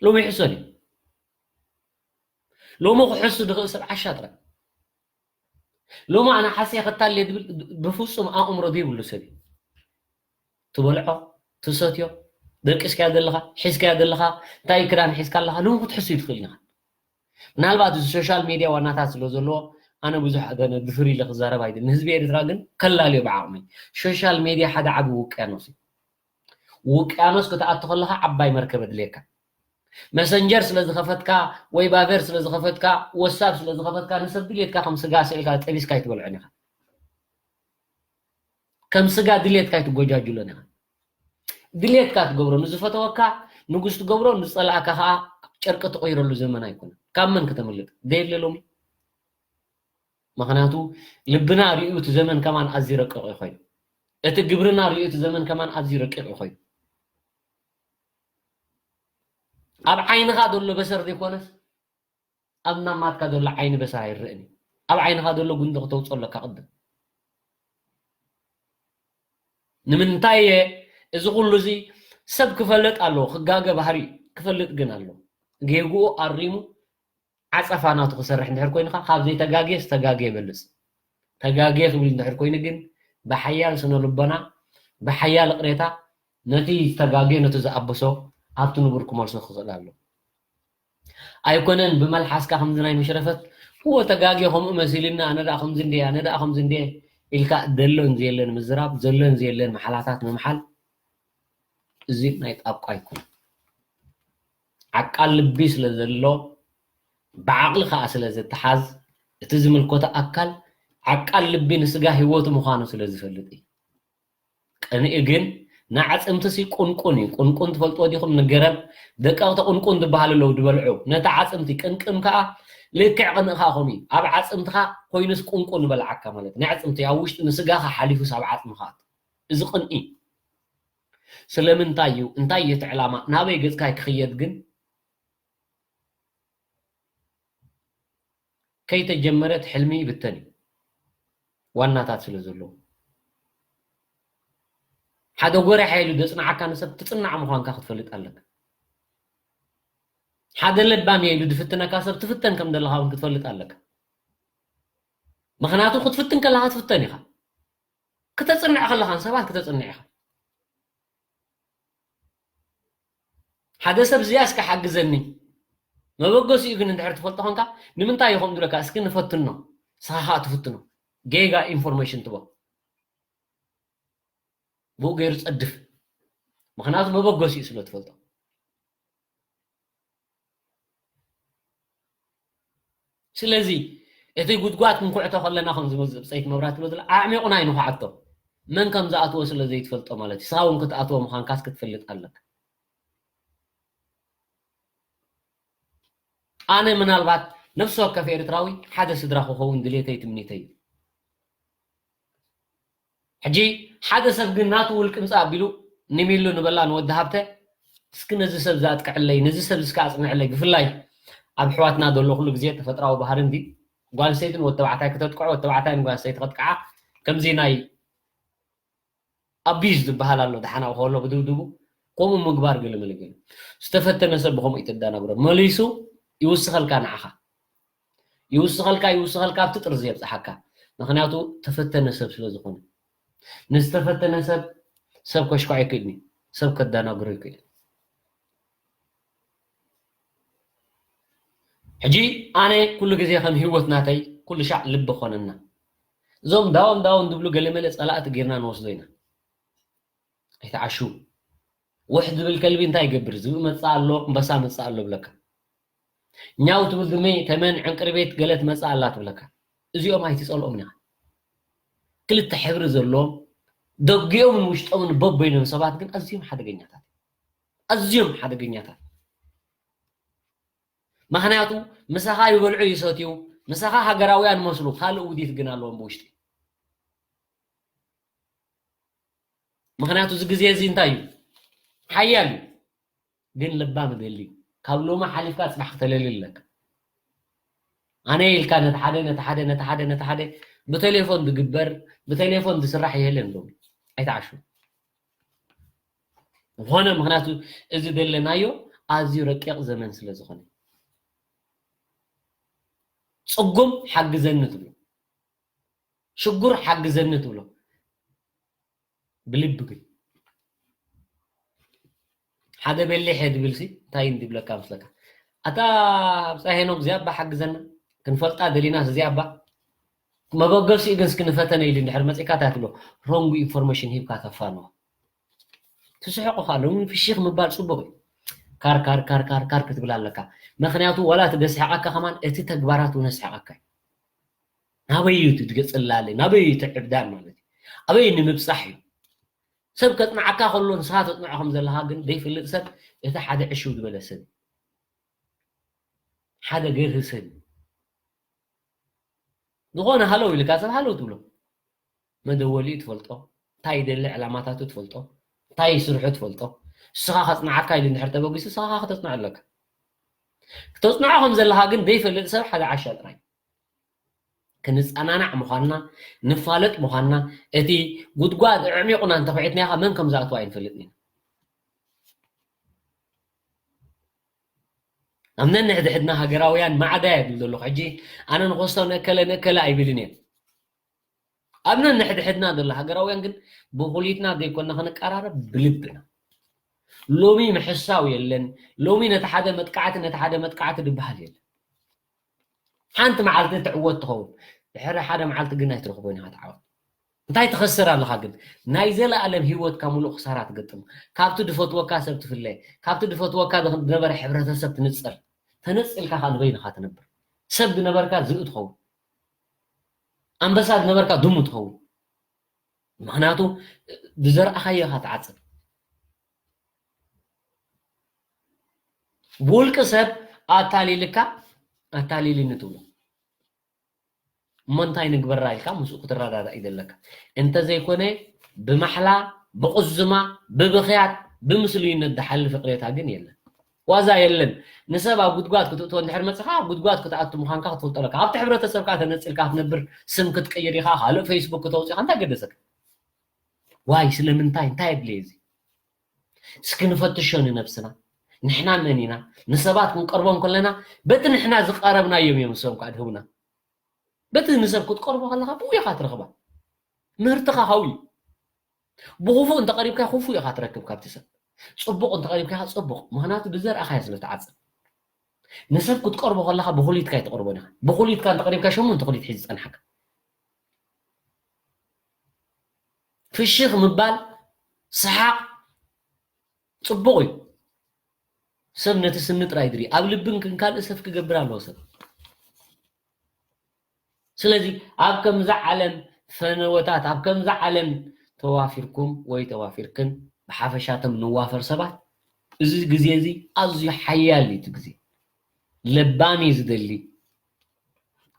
ሎሚ ኣይሕሶን እዩ። ሎሚ ክሕሱ ዝኽእል ሰብ ዓሻ ጥራይ። ሎሚ ኣነ ሓስየ ከታልየ ዝብል ብፍጹም ኣእምሮ ዘይብሉ ሰብ እዩ። ትበልዖ፣ ትሰትዮ፣ ደቂስካዮ ዘለኻ፣ ሒዝካዮ ዘለኻ፣ እንታይ ክዳን ሒዝካ ኣለኻ፣ ሎሚ ክትሕሱ ይትኽእል ኢኻ። ምናልባት እዚ ሶሻል ሜድያ ዋናታት ስለ ዘለዎ ኣነ ብዙሕ ኣገነ ድፍር ኢለ ክዛረብ ኣይደልን። ንህዝቢ ኤርትራ ግን ከላልዮ ብዓቕመይ። ሶሻል ሜድያ ሓደ ዓቢ ውቅያኖስ እዩ። ውቅያኖስ ክትኣቱ ከለኻ ዓባይ መርከብ ኣድልየካ። መሰንጀር ስለ ዝኸፈትካ ወይ ቫይበር ስለ ዝኸፈትካ፣ ዋትሳፕ ስለ ዝኸፈትካ፣ ንሰብ ድልየትካ ከም ስጋ ስኢልካ ጠቢስካ ኣይትበልዖን ኢኻ። ከም ስጋ ድልየትካ ኣይትጎጃጅሎን ኢኻ። ድልየትካ ትገብሮ፣ ንዝፈተወካ ንጉስ ትገብሮ፣ ንዝጸላእካ ከኣ ጨርቂ ትቕይረሉ ዘመን ኣይኮነን። ካብ መን ከተምልጥ? ዘየለ ሎሚ። ምኽንያቱ ልብና ርእዩ እቲ ዘመን ከማን ኣዝዩ ረቂቕ እዩ ኮይኑ። እቲ ግብርና ርእዩ እቲ ዘመን ከማን ኣዝዩ ረቂቕ እዩ ኮይኑ። ኣብ ዓይንኻ ዘሎ በሰር ዘይኮነስ ኣብ ናማትካ ዘሎ ዓይኒ በሰር ኣይረእን እዩ። ኣብ ዓይንኻ ዘሎ ጉንዲ ክተውፅኦ ኣለካ ቅድም። ንምንታይ እየ እዚ ኩሉ እዚ ሰብ ክፈልጥ ኣለዎ፣ ክጋገ ባህሪ ክፈልጥ ግን ኣለዎ። ጌግኡ ኣሪሙ ዓጸፋ ናቱ ክሰርሕ እንድሕር ኮይኑ ከኣ ካብ ዘይተጋግየ ዝተጋግየ ይበልጽ። ተጋግየ ክብል እንድሕር ኮይኑ ግን ብሓያል ስነ ልቦና፣ ብሓያል ይቕሬታ ነቲ ዝተጋግየ ነቲ ዝኣበሶ ኣብቲ ንቡር ክመልሶ ክኽእል ኣሎ። ኣይኮነን ብመልሓስካ ከምዚ ናይ መሽረፈት እዎ ተጋግየ ከምኡ መሲልኒ ኣነ ደኣ ከምዚ እንድየ ኣነ ደኣ ከምዚ እንድየ ኢልካ ዘሎን ዘየለን ምዝራብ ዘሎን ዘየለን መሓላታት ምምሓል እዚ ናይ ጣብቋ ኣይኮነን። ዓቃል ልቢ ስለ ዘሎ ብዓቕሊ ከኣ ስለ ዝተሓዝ እቲ ዝምልከቶ ኣካል ዓቃል ልቢ ንስጋ ህይወቱ ምዃኑ ስለ ዝፈልጥ እዩ። ቅንኢ ግን ንዓጽምትሲ ቁንቁን እዩ። ቁንቁን ትፈልጥዎ ዲኹም? ንገረብ ደቀቕቲ ቁንቁን ዝበሃሉ ኣለዉ ዝበልዑ ነቲ ዓጽምቲ። ቅንቅን ከኣ ልክዕ ቅንኢ ከኣ ከምኡ እዩ። ኣብ ዓጽምትኻ ኮይኑስ ቁንቁን ይበልዓካ ማለት እዩ። ንዓጽምቲ ኣብ ውሽጢ ንስጋኻ ሓሊፉስ ኣብ ዓጽምኻ ኣቱ። እዚ ቅንኢ ስለምንታይ እዩ? እንታይ እዩ እቲ ዕላማ? ናበይ ገጽካ ክኽየድ ግን ከይተጀመረት ሕልሚ ይብተን እዩ። ዋናታት ስለ ዘለዎ ሓደ ጎሪሓ ኢሉ ዘጽንዓካ ንሰብ ትጽናዕ ምዃንካ ክትፈልጥ ኣለካ። ሓደ ለባም እየ ኢሉ ዝፍትነካ ሰብ ትፍተን ከም ዘለኻ እውን ክትፈልጥ ኣለካ። ምኽንያቱ ክትፍትን ከለኻ ትፍተን ኢኻ። ክተጽንዕ ከለኻ ንሰባት ክተጽንዕ ኢኻ። ሓደ ሰብ እዚኣ እስከ ሓግዘኒ መበገሲኡ ግን እንድሕር ትፈልጦ ኾንካ ንምንታይ እዩ ከምኡ ዝብለካ? እስኪ ንፈትኖ። ንስኻ ኸዓ ትፍትኖ። ጌጋ ኢንፎርሜሽን ትቦ። ብኡ ገይሩ ጸድፍ። ምኽንያቱ መበገሲኡ ስለ ትፈልጦ። ስለዚ እቲ ጉድጓድ ክንኩዕቶ ከለና ከም ዝመጽእ ብጸይቲ መብራህቲ በትለ ኣዕሚቑና ኣይንኹዓቶ። መን ከም ዝኣትዎ ስለ ዘይትፈልጦ ማለት እዩ። ንስኻ እውን ክትኣትዎ ምዃንካስ ክትፈልጥ ኣለካ። ኣነ ምናልባት ነፍሲ ወከፍ ኤርትራዊ ሓደ ስድራ ክኸውን ድሌተይ ትምኒተይ እዩ። ሕጂ ሓደ ሰብ ግን ናቱ ውልቂ ምጻእ ኣቢሉ ንሚሉ ንበላ ንወዲ ሃብተ እስኪ ነዚ ሰብ ዝኣጥቅዕለይ ነዚ ሰብ እስኪ ኣጽንዕለይ ብፍላይ ኣብ ኣሕዋትና ዘሎ ኩሉ ግዜ ተፈጥራዊ ባህሪ እንዲ ጓል ሰይቲ ንወዲ ተባዕታይ ክተጥቅዖ ወዲ ተባዕታይ ንጓል ሰይቲ ከጥቅዓ ከምዚ ናይ ኣቢዝ ዝበሃል ኣሎ ደሓን ኣብኡ ከሎ ብድብድቡ ከምኡ ምግባር ገለ መለ ገለ። ዝተፈተነ ሰብ ብኸምኡ እዩ ተደናግሮ። መሊሱ ይውስኸልካ ንዓኻ። ይውስኸልካ፣ ይውስኸልካ፣ ኣብቲ ጥርዚ የብጽሓካ። ምኽንያቱ ተፈተነ ሰብ ስለ ዝኾነ። ንዝተፈተነ ሰብ፣ ሰብ ከሽኳዕ ይክእልኒ፣ ሰብ ከደናግሮ ይክእል። ሕጂ ኣነ ኩሉ ግዜ ከም ህይወት ናተይ ኩሉ ሻዕ ልቢ ኾነና። እዞም ዳውን ዳውን ዝብሉ ገለ መለ ጸላእቲ ጌርና ንወስዶ ኢና። ኣይተዓሹ። ውሕ ዝብል ከልቢ እንታይ ይገብር? ዝብኢ መጽእ ኣሎ፣ እምበሳ መጽእ ኣሎ ብለካ። ኛው ትብል ድመ ተመን ዕንቅርቤት ገለ ትመጽእ ኣላ ትብለካ። እዚኦም ኣይትጸልኦም ኢኻ። ክልተ ሕብሪ ዘለዎም፣ ደጊኦምን ውሽጦምን በበይኖም ሰባት ግን ኣዝዮም ሓደገኛታት። ኣዝዮም ሓደገኛታት። ምኽንያቱ ምሳኻ ይበልዑ ይሰትዩ፣ ምሳኻ ሃገራውያን መስሉ፣ ካልእ ውዲት ግን ኣለዎም ብውሽጢ። ምኽንያቱ እዚ ግዜ እዚ እንታይ እዩ? ሓያል እዩ። ግን ለባም ደሊ። ካብ ሎሚ ሓሊፍካ ጽባሕ ክተለሊ ኣለካ። ኣነ ኢልካ ነቲ ሓደ፣ ነቲ ሓደ፣ ነቲ ሓደ፣ ነቲ ሓደ ብቴሌፎን ዝግበር፣ ብቴሌፎን ዝስራሕ የለን ሎሚ። ኣይተዓሹ። ዝኾነ ምኽንያቱ እዚ ዘለናዮ ኣዝዩ ረቂቕ ዘመን ስለ ዝኾነ። ጽጉም ሓግዘኒ ትብሎ። ሽጉር ሓግዘኒ ትብሎ። ብልቢ ግን ሓደ በሊሕ እየ ድብልሲ እንታይ እንድብለካ መስለካ? ኣታ ብጻይ ሄኖክ እዚኣ እባ ሓግዘና፣ ክንፈልጣ ደሊናስ እዚኣ እባ መበገሲኡ ግን እስኪ ንፈተነ ኢሉ እንድሕር መጺእካ እንታይ ትብሎ? ሮንግ ኢንፎርሜሽን ሂብካ ተፋንዎ። ትስሕቑ ኸኣ ሎሚ ፍሽኽ ምባል ጽቡቕ እዩ። ካር ካር ካር ካር ካር ክትብል ኣለካ። ምኽንያቱ ዋላ እቲ ደስሕቐካ ከማን እቲ ተግባራት እውን ኣስሕቐካ እዩ። ናበይ እዩ እቲ ገጽ ላለ? ናበይ እዩ እቲ ዕብዳን ማለት እዩ? ኣበይ ንምብጻሕ እዩ? ሰብ ከጽንዓካ ከሎ ንስኻ ተጽንዖ ከም ዘለኻ ግን ዘይፈልጥ ሰብ እቲ ሓደ ዕሽው ዝበለ ሰብ እዩ። ሓደ ገርሂ ሰብ እዩ። ዝኾነ ሃለው ኢልካ ሰብ ሃለው ትብሎ። መደወሊኡ ትፈልጦ፣ እንታይ ይደሊ ዕላማታቱ ትፈልጦ፣ እንታይ ይስርሑ ትፈልጦ። ንስኻ ከጽንዓካ ኢሉ እንድሕር ተበጊሱ ንስኻ ከተጽንዖ ኣለካ። ክተጽንዖ ከም ዘለኻ ግን ዘይፈልጥ ሰብ ሓደ ዓሻ ጥራይ። ክንጸናናዕ ምዃንና፣ ንፋለጥ ምዃንና፣ እቲ ጉድጓድ ኣዕሚቑና እንተኹዒትናዮ መን ከም ዝኣትዎ ኣይንፈልጥን ኢና። ኣብ ነንሕድሕድና ሃገራውያን ማዕዳ እየ ዝብል ዘለኹ። ሕጂ ኣነ ንኸስቶ ንእከለ ንእከለ ኣይብልን እየ። ኣብ ነንሕድሕድና ዘሎ ሃገራውያን ግን ብኹሊትና ዘይኮንና ክንቀራረብ ብልብና። ሎሚ ምሕሳው የለን። ሎሚ ነቲ ሓደ መጥቃዕቲ ነቲ ሓደ መጥቃዕቲ ዝበሃል የለን። ሓንቲ መዓልቲ ትዕወት ትኸውን፣ ድሕሪ ሓደ መዓልቲ ግን ኣይትረኽቦን ኢኻ ትዓወት። እንታይ ትኸስር ኣለኻ ግን? ናይ ዘለኣለም ህይወትካ ሙሉእ ክሳራ ትገጥም። ካብቲ ድፈትወካ ሰብ ትፍለ፣ ካብቲ ድፈትወካ ዝነበረ ሕብረተሰብ ትንጸል። ተነጺልካ ኸኣ ንበይንኻ ትነብር። ሰብ ዝነበርካ ዝብኢ ትኸውን። ኣንበሳ ዝነበርካ ድሙ ትኸውን። ምኽንያቱ ዝዘርኣኻዮ ኢኻ ትዓጽድ። ብውልቂ ሰብ ኣታሊልካ ኣታሊልኒ ትብሎ እሞ እንታይ ንግበራ ኢልካ ምስኡ ክትረዳዳእ እዩ ዘለካ። እንተዘይኮነ ብማሕላ፣ ብቕዝማ፣ ብብኽያት፣ ብምስልዩነት ዝሓልፍ ይቕሬታ ግን የለን። ዋዛ የለን። ንሰብ ኣብ ጉድጓድ ክትእትዎ እንድሕር መጽኻ፣ ኣብ ጉድጓድ ክትኣቱ ምዃንካ ክትፈልጦ ኣለካ። ኣብቲ ሕብረተሰብ ከኣ ተነጺልካ ክትነብር፣ ስም ክትቅይር ኢኻ፣ ካልእ ፌስቡክ ክተውጽእ ኢኻ፣ እንታይ ገደሰካ? ዋይ፣ ስለምንታይ? እንታይ የድልየ እዚ? እስኪ ንፈትሾ ንነብስና። ንሕና መን ኢና? ንሰባት ክንቀርቦም ከለና፣ በቲ ንሕና ዝቐረብናዮም እዮም ንሶም ከኣ ድህቡና። በቲ ንሰብ ክትቀርቦ ከለኻ፣ ብኡ ኢኻ ትረኽባ። ምህርትኻ ካብኡ እዩ። ብኽፉእ እንተቐሪብካ፣ ክፉእ ኢኻ ትረክብ ካብቲ ሰብ። ጽቡቕ እንተቐሪብካ፣ ጽቡቕ። ምኽንያቱ፣ ብዘርኣኻዮ ስለ ትዓጽድ። ንሰብ ክትቀርቦ ከለኻ፣ ብኹሊትካ ኣይትቐርቦን ኢኻ። ብኹሊትካ እንተቐሪብካ፣ ሸሞንተ ኹሊት ሒዙ ዝጸንሓካ። ፍሽኽ ምባል፣ ሰሓቕ፣ ጽቡቕ እዩ። ሰብ ነቲ ስኒ ጥራይ ድሪ፣ ኣብ ልብን ክን ካልእ ሰብ ክገብር ኣለዎ ሰብ። ስለዚ ኣብ ከምዚ ዓለም ፈነወታት፣ ኣብ ከምዚ ዓለም ተዋፊርኩም ወይ ተዋፊርክን ብሓፈሻ እቶም ንዋፈር ሰባት፣ እዚ ግዜ እዚ ኣዝዩ ሓያል እዩ። እቲ ግዜ ለባም እዩ ዝደሊ።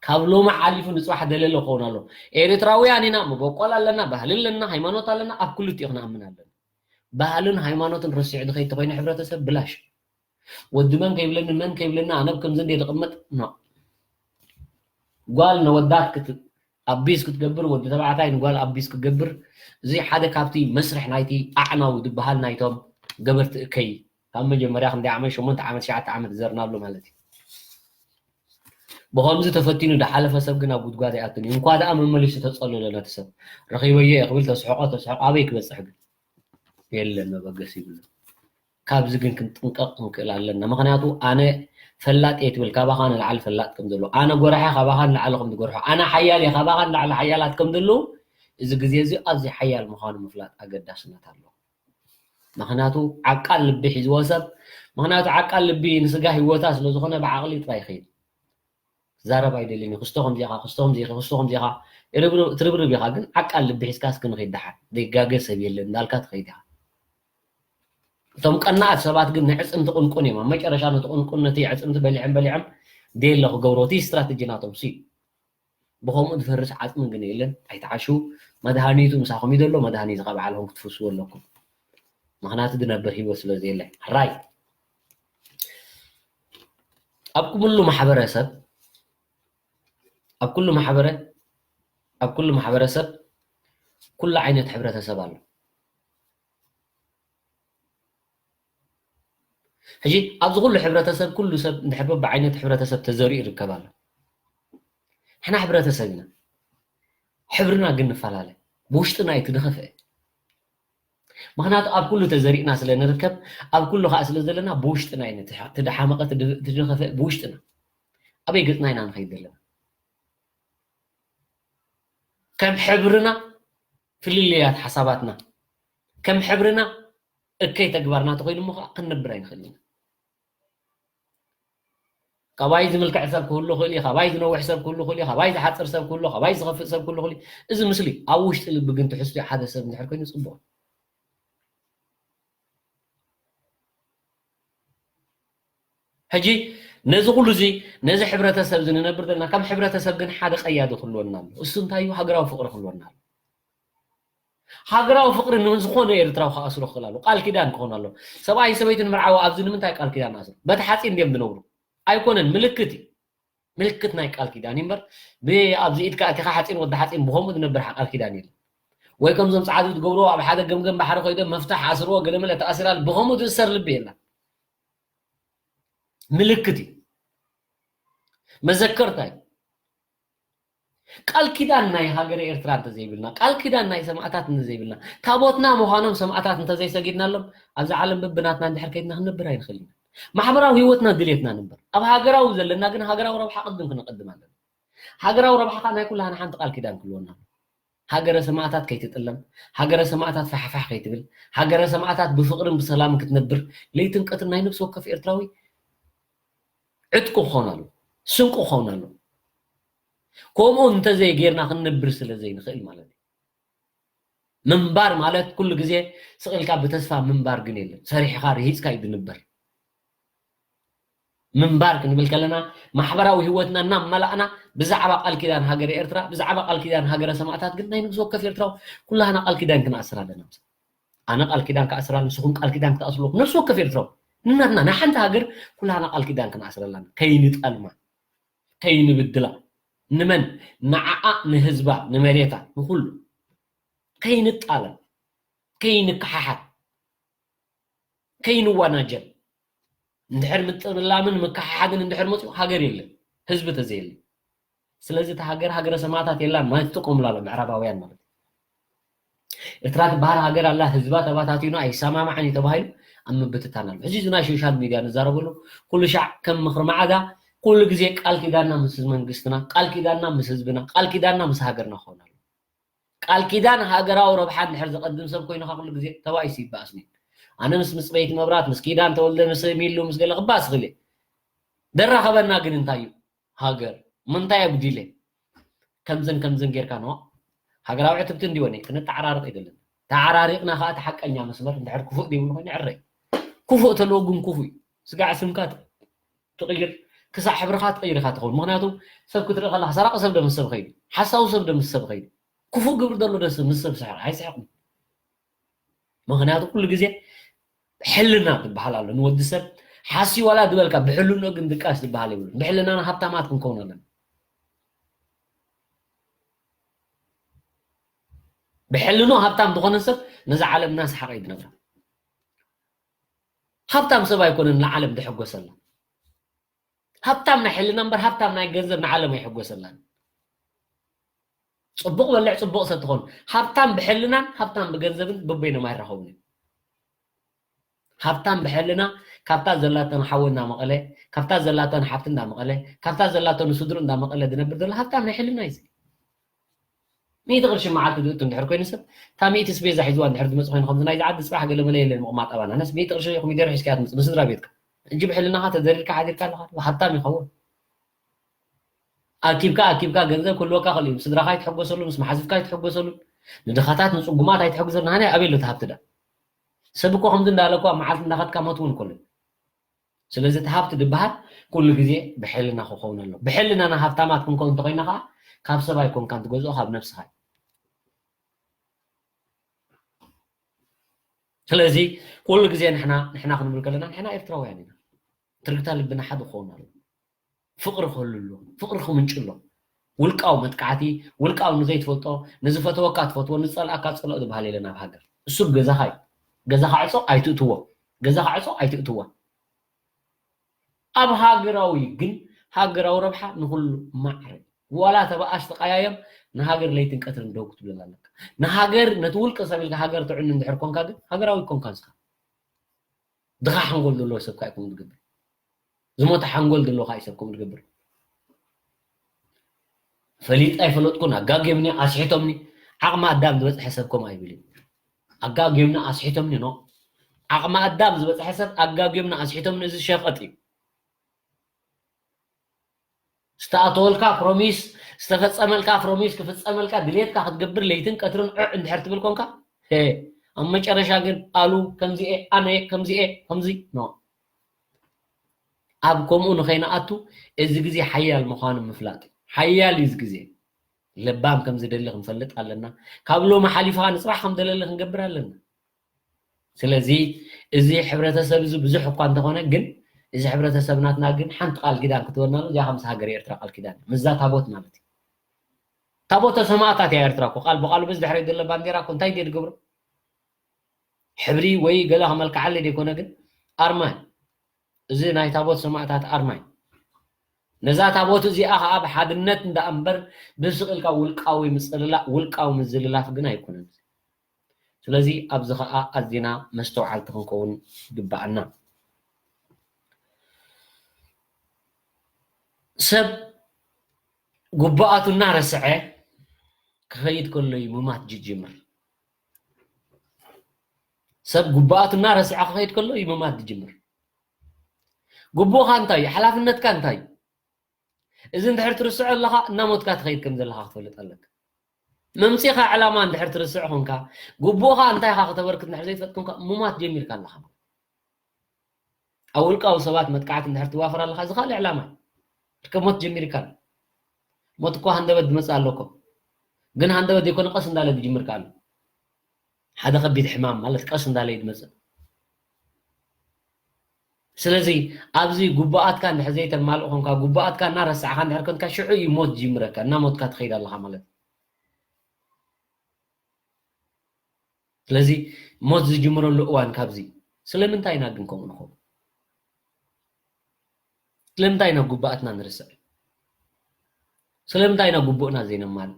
ካብ ሎሚ ሓሊፉ ንጽባሕ ደለለ ክኸውን ኣሎ። ኤርትራውያን ኢና፣ መበቆል ኣለና፣ ባህሊ ኣለና፣ ሃይማኖት ኣለና፣ ኣብ ክልቲኡ ክንኣምን ኣለና። ባህልን ሃይማኖትን ረሲዑ ዝኸይድ ተኾይኑ ሕብረተሰብ ብላሽ። ወዲ መን ከይብለኒ፣ መን ከይብለኒ፣ ኣነ ኣብ ከምዚ እንድየ ዝቕመጥ፣ ኖ። ጓል ነወዳት ክት-፣ ኣቢዝ ክትገብር፣ ወዲ ተባዕታይ ንጓል ኣቢዝ ክትገብር፣ እዚ ሓደ ካብቲ መስርሕ ናይቲ ኣዕናዊ ዝበሃል ናይቶም ገበርቲ እከይ ካብ መጀመርያ ክንደይ ዓመት ሸሞንተ ዓመት ትሽዓተ ዓመት ዘርናሉ ማለት እዩ። ብኸምዚ ተፈቲኑ ዝሓለፈ ሰብ ግን ኣብ ጉድጓድ ኣይኣቱን እዩ። እንኳ ደኣ መመሊሱ ተጸለሎ ነቲ ሰብ ረኺበዮ እየ ክብል ተስሕቆ ተስሕቆ ኣበይ ክበጽሕ ግን የለን መበገሲ ይብሉ። ካብዚ ግን ክንጥንቀቕ ክንክእል ኣለና። ምኽንያቱ ኣነ ፈላጥ እየ ትብል ካባኻ ንላዕሊ ፈላጥ ከም ዘሎ፣ ኣነ ጎራሐ ካባኻ ንላዕሊ ከም ዝጎርሑ፣ ኣነ ሓያል እየ ካባኻ ንላዕሊ ሓያላት ከም ዘለዉ እዚ ግዜ እዚ ኣዝዩ ሓያል ምዃኑ ምፍላጥ ኣገዳስነት ኣለዎ። ምኽንያቱ ዓቃል ልቢ ሒዝዎ ሰብ፣ ምኽንያቱ ዓቃል ልቢ ንስጋ ህይወታ ስለ ዝኾነ ብዓቕሊ ጥራይ ይኸይድ። ክዛረብ ኣይደልን እዩ። ክስቶ ከምዚ ኢኻ፣ ክስቶ ከምዚ ኢኺ፣ ክስቶ ከምዚ ኢኻ። ርብርብ ትርብርብ ኢኻ፣ ግን ዓቃል ልቢ ሒዝካ እስኪ ንኸይድ ደሓን። ዘይጋገ ሰብ የለን እንዳልካ ትኸይድ ኢኻ። እቶም ቀናኣት ሰባት ግን ንዕጽምቲ ቁንቁን እዮም። ኣብ መጨረሻ ነቲ ቁንቁን፣ ነቲ ኣዕጽምቲ በሊዖም በሊዖም ደየለ ክገብሮ። እቲ ስትራተጂ ናቶም ሲ። ብኸምኡ ዝፈርስ ዓጽሚ ግን የለን። ኣይትዓሹ። መድሃኒቱ ምሳኹም እዩ ዘሎ። መድሃኒቱ ካብ ዓለኹም ክትፍስዎ ኣለኩም። ምኽንያቱ ዝነብር ህይወት ስለ ዘየለ። ሕራይ። ኣብ ኩሉ ማሕበረሰብ፣ ኣብ ኩሉ ማሕበረ-፣ ኣብ ኩሉ ማሕበረሰብ ኩሉ ዓይነት ሕብረተሰብ ኣሎ። ሕጂ ኣብዚ ኩሉ ሕብረተሰብ ኩሉ ሰብ እንድሕር በብዓይነት ሕብረተሰብ ተዘሪኡ ይርከብ ኣሎ። ንሕና ሕብረተሰብ ኢና። ሕብርና ግን ንፈላለ። ብውሽጥና እዩ እቲ ዝኸፍአ። ምኽንያቱ ኣብ ኩሉ ተዘሪእና ስለ ንርከብ፣ ኣብ ኩሉ ከኣ ስለ ዘለና ብውሽጥና እዩ እቲ ድሓመቐ፣ እቲ ድኸፍአ ብውሽጥና። ኣበይ ገጽና ኢና ንኸይድ ዘለና? ከም ሕብርና ፍልልያት ሓሳባትና፣ ከም ሕብርና እከይ ተግባርና ተኾይኑ እሞ ከዓ ክንነብር ኣይንኽእልን ኢና። ካባይ ዝምልክዕ ሰብ ክህሉ ይኽእል እዩ፣ ካባይ ዝነውሕ ሰብ ክህሉ ይኽእል እዩ፣ ካባይ ዝሓፅር ሰብ ክህሉ፣ ካባይ ዝኸፍእ ሰብ ክህሉ ይኽእል እዩ። እዚ ምስሊ ኣብ ውሽጢ ልቢ ግን ትሕዝቶ ሓደ ሰብ እንድሕር ኮይኑ ፅቡቕ። ሕጂ ነዚ ኩሉ እዚ፣ ነዚ ሕብረተሰብ እዚ ንነብር ዘለና፣ ከም ሕብረተሰብ ግን ሓደ ቀያዲ ክህልወና ኣሎ። እሱ እንታይ እዩ? ሃገራዊ ፍቕሪ ክህልወና ኣሎ። ሃገራዊ ፍቕሪ ንዝኾነ ኤርትራዊ ክኣስሮ ክኽእል ኣሎ። ቃል ኪዳን ክኾን ኣሎ። ሰብኣይ ሰበይትን ምርዓዊ ኣብዚ ንምንታይ ቃል ኪዳን ኣስሩ? በቲ ሓፂን ድዮም ዝነብሩ? ኣይኮነን፣ ምልክት እዩ። ምልክት ናይ ቃል ኪዳን እዩ እምበር፣ ብ-፣ ኣብዚ ኢድካ ኣቲኻ ሓፂን ወዲ ሓፂን ብኸምኡ ዝነብር ቃል ኪዳን የለን። ወይ ከምዞም ፃዓዱ ዝገብርዎ ኣብ ሓደ ገምገም ባሕሪ ኮይዶም መፍታሕ ኣስርዎ ገለ መለ ተኣሲራል ብኸምኡ ዝእሰር ልቢ የለን። ምልክት እዩ። መዘከርታ እዩ። ቃል ኪዳን ናይ ሃገረ ኤርትራ እንተዘይብልና፣ ቃል ኪዳን ናይ ሰማእታት እንተዘይብልና፣ ታቦትና ምዃኖም ሰማእታት እንተዘይሰጊድናሎም፣ ኣብዚ ዓለም በብናትና እንድሕር ከይድና ክንነብር ኣይንኽእልን ኢና። ማሕበራዊ ህይወትና ድሌትና ንንበር። ኣብ ሃገራዊ ዘለና ግን ሃገራዊ ረብሓ ቅድም ክነቐድም ኣለና። ሃገራዊ ረብሓ ከኣ ናይ ኩላህና ሓንቲ ቃል ኪዳን ክህልወና ኣለዎ። ሃገረ ሰማእታት ከይትጥለም፣ ሃገረ ሰማእታት ፋሕፋሕ ከይትብል፣ ሃገረ ሰማእታት ብፍቕርን ብሰላምን ክትነብር ለይትን ቀትርን ናይ ነፍሲ ወከፍ ኤርትራዊ ዕጥቁ ክኸውን ኣለዎ፣ ስንቁ ክኸውን ኣለዎ። ከምኡ እንተዘይጌርና ክንነብር ስለ ዘይንኽእል ማለት እዩ። ምንባር ማለት ኩሉ ግዜ ስቕ ኢልካ ብተስፋ ምንባር ግን የለን። ሰሪሕኻ ርሂጽካ እዩ ዝንበር። ምንባር ክንብል ከለና ማሕበራዊ ህይወትና እናመላእና ብዛዕባ ቃል ኪዳን ሃገረ ኤርትራ፣ ብዛዕባ ቃል ኪዳን ሃገረ ሰማእታት ግን ናይ ነፍሲ ወከፍ ኤርትራዊ ኩላህና ቃል ኪዳን ክንኣስር ኣለና። ኣነ ቃል ኪዳን ክኣስር ኣለና፣ ንስኹም ቃል ኪዳን ክትኣስሩ ኣለኩም። ነፍሲ ወከፍ ኤርትራዊ ንናትና ናይ ሓንቲ ሃገር ኩላህና ቃል ኪዳን ክንኣስር ኣለና። ከይንጠልማ፣ ከይንብድላ፣ ንመን? ንዓኣ፣ ንህዝባ፣ ንመሬታ፣ ንኹሉ። ከይንጣለም፣ ከይንከሓሓት፣ ከይንወናጀል። እንድሕር ምጥላምን ምክሕሓድን እንድሕር መፅዩ ሃገር የለን፣ ህዝቢ ተዘየለ። ስለዚ እታ ሃገር ሃገረ ሰማእታት የላን ማለት ትጥቀሙላ ኣሎ ምዕራባውያን ማለት እዩ። ኤርትራ ትበሃል ሃገር ኣላ፣ ህዝባ ተባታቲኑ ኣይሰማማዕን እዩ ተባሂሉ ኣብ ምብትታን ኣሎ። ሕጂ እዚ ናይ ሶሻል ሚድያ ንዛረበሉ ኩሉ ሻዕ ከም ምኽሪ መዓዳ ኩሉ ግዜ ቃል ኪዳንና ምስ መንግስትና፣ ቃል ኪዳንና ምስ ህዝብና፣ ቃል ኪዳንና ምስ ሃገርና ክኸውን ኣሎ። ቃል ኪዳን ሃገራዊ ረብሓ እንድሕር ዘቐድም ሰብ ኮይንኻ ኩሉ ግዜ ተባኢሱ ይበኣስ ነይሩ። ኣነ ምስ ምፅበይቲ መብራት፣ ምስ ኪዳን ተወልደ፣ ምስ ሚሉ፣ ምስ ገለ ክበኣስ ይኽእል እየ። ደራኸበና ግን እንታይ እዩ? ሃገር። ምንታይ ኣጉዲለ? ከምዝን ከምዝን ጌርካ ንዋ። ሃገራዊ ዕትብቲ እንዲወነ፣ ክንተዓራርቕ ኣይደለን። ተዓራሪቕና ኸዓ እቲ ሓቀኛ መስመር እንድሕር ክፉእ ዘይብሉ ኮይኑ ዕረ። ክፉእ ተለዎ ግን ክፉእ እዩ። ስጋዕ ስምካ ትቕይር፣ ክሳዕ ሕብርኻ ትቕይር ኢኻ ትኸውን። ምኽንያቱ ሰብ ክትርኢ ከለኻ ሰራቒ ሰብ ዶ ምስ ሰብ ኸይዱ? ሓሳዊ ሰብ ዶ ምስ ሰብ ኸይዱ? ክፉእ ግብሪ ዘሎ ዶ ምስ ሰብ ስሕቕ? ኣይስሕቕን። ምኽንያቱ ኩሉ ግዜ ሕልና ትበሃል ኣሎ። ንወዲ ሰብ ሓስዩ ዋላ ዝበልካ ብሕልንኡ ግን ድቃስ ዝበሃል የብሉን። ብሕልናና ሃብታማት ክንከውን ኣለና። ብሕልንኡ ሃብታም ዝኾነ ሰብ ነዛ ዓለም እናሰሓቐ እዩ ዝነብራ። ሃብታም ሰብ ኣይኮነን ንዓለም ድሕጎሰላ። ሃብታም ናይ ሕልና እምበር ሃብታም ናይ ገንዘብ ንዓለም ኣይሕጎሰላን። ጽቡቕ በልዕ ጽቡቕ ሰትኾን ሃብታም ብሕልናን ሃብታም ብገንዘብን በበይኖም ኣይራኸቡን እዮም። ሃብታም ብሕልና ካብታ ዘላተን ሓዊ እንዳመቐለ፣ ካብታ ዘላተን ሓብቲ እንዳመቐለ፣ ካብታ ዘላተን ስድሩ እንዳመቐለ ዝነብር ዘሎ ሃብታም ናይ ሕልና እዩ። ሚእቲ ቅርሺ መዓልቲ ዝእቱ እንድሕር ኮይኑ ሰብ፣ እታ ሚእቲ ስቤዛ ሒዝዋ እንድሕር ዝመጽእ ኮይኑ ከምዚ ናይዚ ዓዲ ጽባሕ ገለ መለ የለን ምቕማጥ ኣባና። ነስ ሚእቲ ቅርሺ ኮሚደረ ሒዝካ እያ ትመጽእ ንስድራ ቤትካ። ሕጂ ብሕልናኻ ተዘሪርካ ሓዲርካ ኣለኻ ሃብታም ይኸውን። ኣኪብካ ኣኪብካ ገንዘብ ክህልወካ ክእል እዩ። ስድራኻ ይትሕጎሰሉ፣ ምስ መሓዝትካ ይትሕጎሰሉ፣ ንድኻታት ንጽጉማት ኣይትሕግዘሉ። ሃነ ኣበይ ኣሎ እቲ ሃብቲ ዳ? ሰብ እኮ ከምዚ እንዳለ እኮ ኣብ መዓልቲ እንዳኸድካ ሞት እውን ከሎ። ስለዚ እቲ ሃብቲ ዝበሃል ኩሉ ግዜ ብሕልና ክኸውን ኣሎ። ብሕልናና ሃብታማት ክንከውን እንተኮይና ከዓ ካብ ሰብ ኣይኮንካን ትገዝኦ ካብ ነብስኻ እዩ። ስለዚ ኩሉ ግዜ ንሕና ንሕና ክንብል ከለና ንሕና ኤርትራውያን ኢና። ትርግታ ልብና ሓደ ክኸውን ኣሎ። ፍቕሪ ክህሉ ኣሎ። ፍቕሪ ክምንጭ ኣሎ። ውልቃዊ መጥቃዕቲ፣ ውልቃዊ ንዘይትፈልጦ፣ ንዝፈተወካ ትፈትዎ፣ ንዝጸልኣካ ጸልኦ ዝበሃል የለን ኣብ ሃገር። እሱ ገዛኻ እዩ። ገዛኻ ዕጾ ኣይትእትዎ። ገዛኻ ዕጾ ኣይትእትዎ። ኣብ ሃገራዊ ግን ሃገራዊ ረብሓ ንኹሉ ማዕረ። ዋላ ተበኣሽ ተቀያየም ንሃገር ለይትን ቀትርን ደው ክትብለላ ኣለካ። ንሃገር ነቲ ውልቀ ሰብ ኢልካ ሃገር ትዕኑ እንድሕር ኮንካ ግን ሃገራዊ ኮንካ ንስኻ። ድኻ ሓንጎል ዘለዎ ሰብ ካይ ከምኡ ዝገብር። ዝሞተ ሓንጎል ዘለዎ ካይ ሰብ ከምኡ ዝገብር። ፈሊጥ ኣይፈለጥኩን ኣጋግዮምኒ ኣስሒቶምኒ ዓቕሚ ኣዳም ዝበፅሐ ሰብ ከምኡ ኣይብል እዩ። ኣጋግዮምኒ ኣስሒቶምኒ ኖ ዓቕሚ ኣዳም ዝበፅሐ ሰብ ኣጋግዮምኒ ኣስሒቶምኒ እዚ ሸቐጥ እዩ። ዝተኣተወልካ ፕሮሚስ ዝተፈፀመልካ ፕሮሚስ ክፍፀመልካ ድሌትካ ክትገብር ለይትን ቀትርን ዕዕ እንድሕር ትብል ኮንካ ኣብ መጨረሻ ግን ኣሉ ከምዚኤ ኣነ ከምዚኤ ከምዚ ኖ ኣብ ከምኡ ንኸይንኣቱ እዚ ግዜ ሓያል ምዃኑ ምፍላጥ ሓያል እዩ እዚ ግዜ ለባም ከም ዝደሊ ክንፈልጥ ኣለና ካብ ሎሚ ሓሊፍኻ ንፅባሕ ከም ደለሊ ክንገብር ኣለና ስለዚ እዚ ሕብረተሰብ እዚ ብዙሕ እኳ እንተኾነ ግን እዚ ሕብረተሰብ ናትና ግን ሓንቲ ቃል ኪዳን ክትበና እዚኣ ከምስ ሃገር ኤርትራ ቃል ኪዳን ምዛ ታቦት ማለት እዩ ታቦተ ሰማእታት እያ ኤርትራ እኮ ቃል ብቃሉ በዚ ድሕሪ ዘሎ ባንዴራ እኮ እንታይ ድየ ዝገብሮ ሕብሪ ወይ ገለ ከመልክዓለ ዘይኮነ ግን ኣርማ እዩ እዚ ናይ ታቦት ሰማእታት ኣርማ እዩ ነዛ ታቦት እዚኣ ከዓ ብሓድነት እንዳ እምበር ብስቕ ኢልካ ውልቃዊ ምፅልላእ ውልቃዊ ምዝልላፍ ግን ኣይኮነን ስለዚ ኣብዚ ከዓ ኣዚና መስተውዓልቲ ክንከውን ይግበኣና ሰብ ጉባኣቱ እናረስዐ ክኸይድ ከሎ እዩ ምማት ዝጅምር ሰብ ጉባኣቱ እናረስዐ ክኸይድ ከሎ እዩ ምማት ዝጅምር ግቡእኻ እንታይ እዩ ሓላፍነትካ እንታይ እዩ እዚ እንድሕር ትርስዖ ኣለኻ እናሞትካ ትኸይድ ከም ዘለኻ ክትፈልጥ ኣለካ መምፂኻ ዕላማ እንድሕር ትርስዕ ኾንካ ግቡእኻ እንታይ ኢኻ ክተበርክት እንድሕር ዘይትፈልጥ ኮንካ ምማት ጀሚርካ ኣለኻ ኣብ ውልቃዊ ሰባት መጥቃዕቲ እንድሕር ትዋፈር ኣለኻ እዚ ካልእ ዕላማ ርከብ ሞት ጀሚርካ ኣሎ ሞት እኮ ሃንደበት ዝመፅእ ኣለኮ ግን ሃንደበት ዘይኮነ ቀስ እንዳለ ዝጅምር ከኣሉ ሓደ ከቢድ ሕማም ማለት ቀስ እንዳለ እዩ ዝመፅእ ስለዚ ኣብዚ ጉቡኣትካ እንድሕር ዘይተማልእ ኮንካ ጉቡኣትካ እናረሳዕካ እንድሕር ኮንካ ሽዑ እዩ ሞት ዝጅምረካ እናሞትካ ትኸይድ ኣለኻ ማለት ስለዚ ሞት ዝጅምረሉ እዋን ካብዚ ስለምንታይ ኢና ግን ከምኡ ንኸውን ስለምንታይ ኢና ጉቡኣትና ንርስዕ ስለምንታይ ኢና ጉቡእና ዘይነማል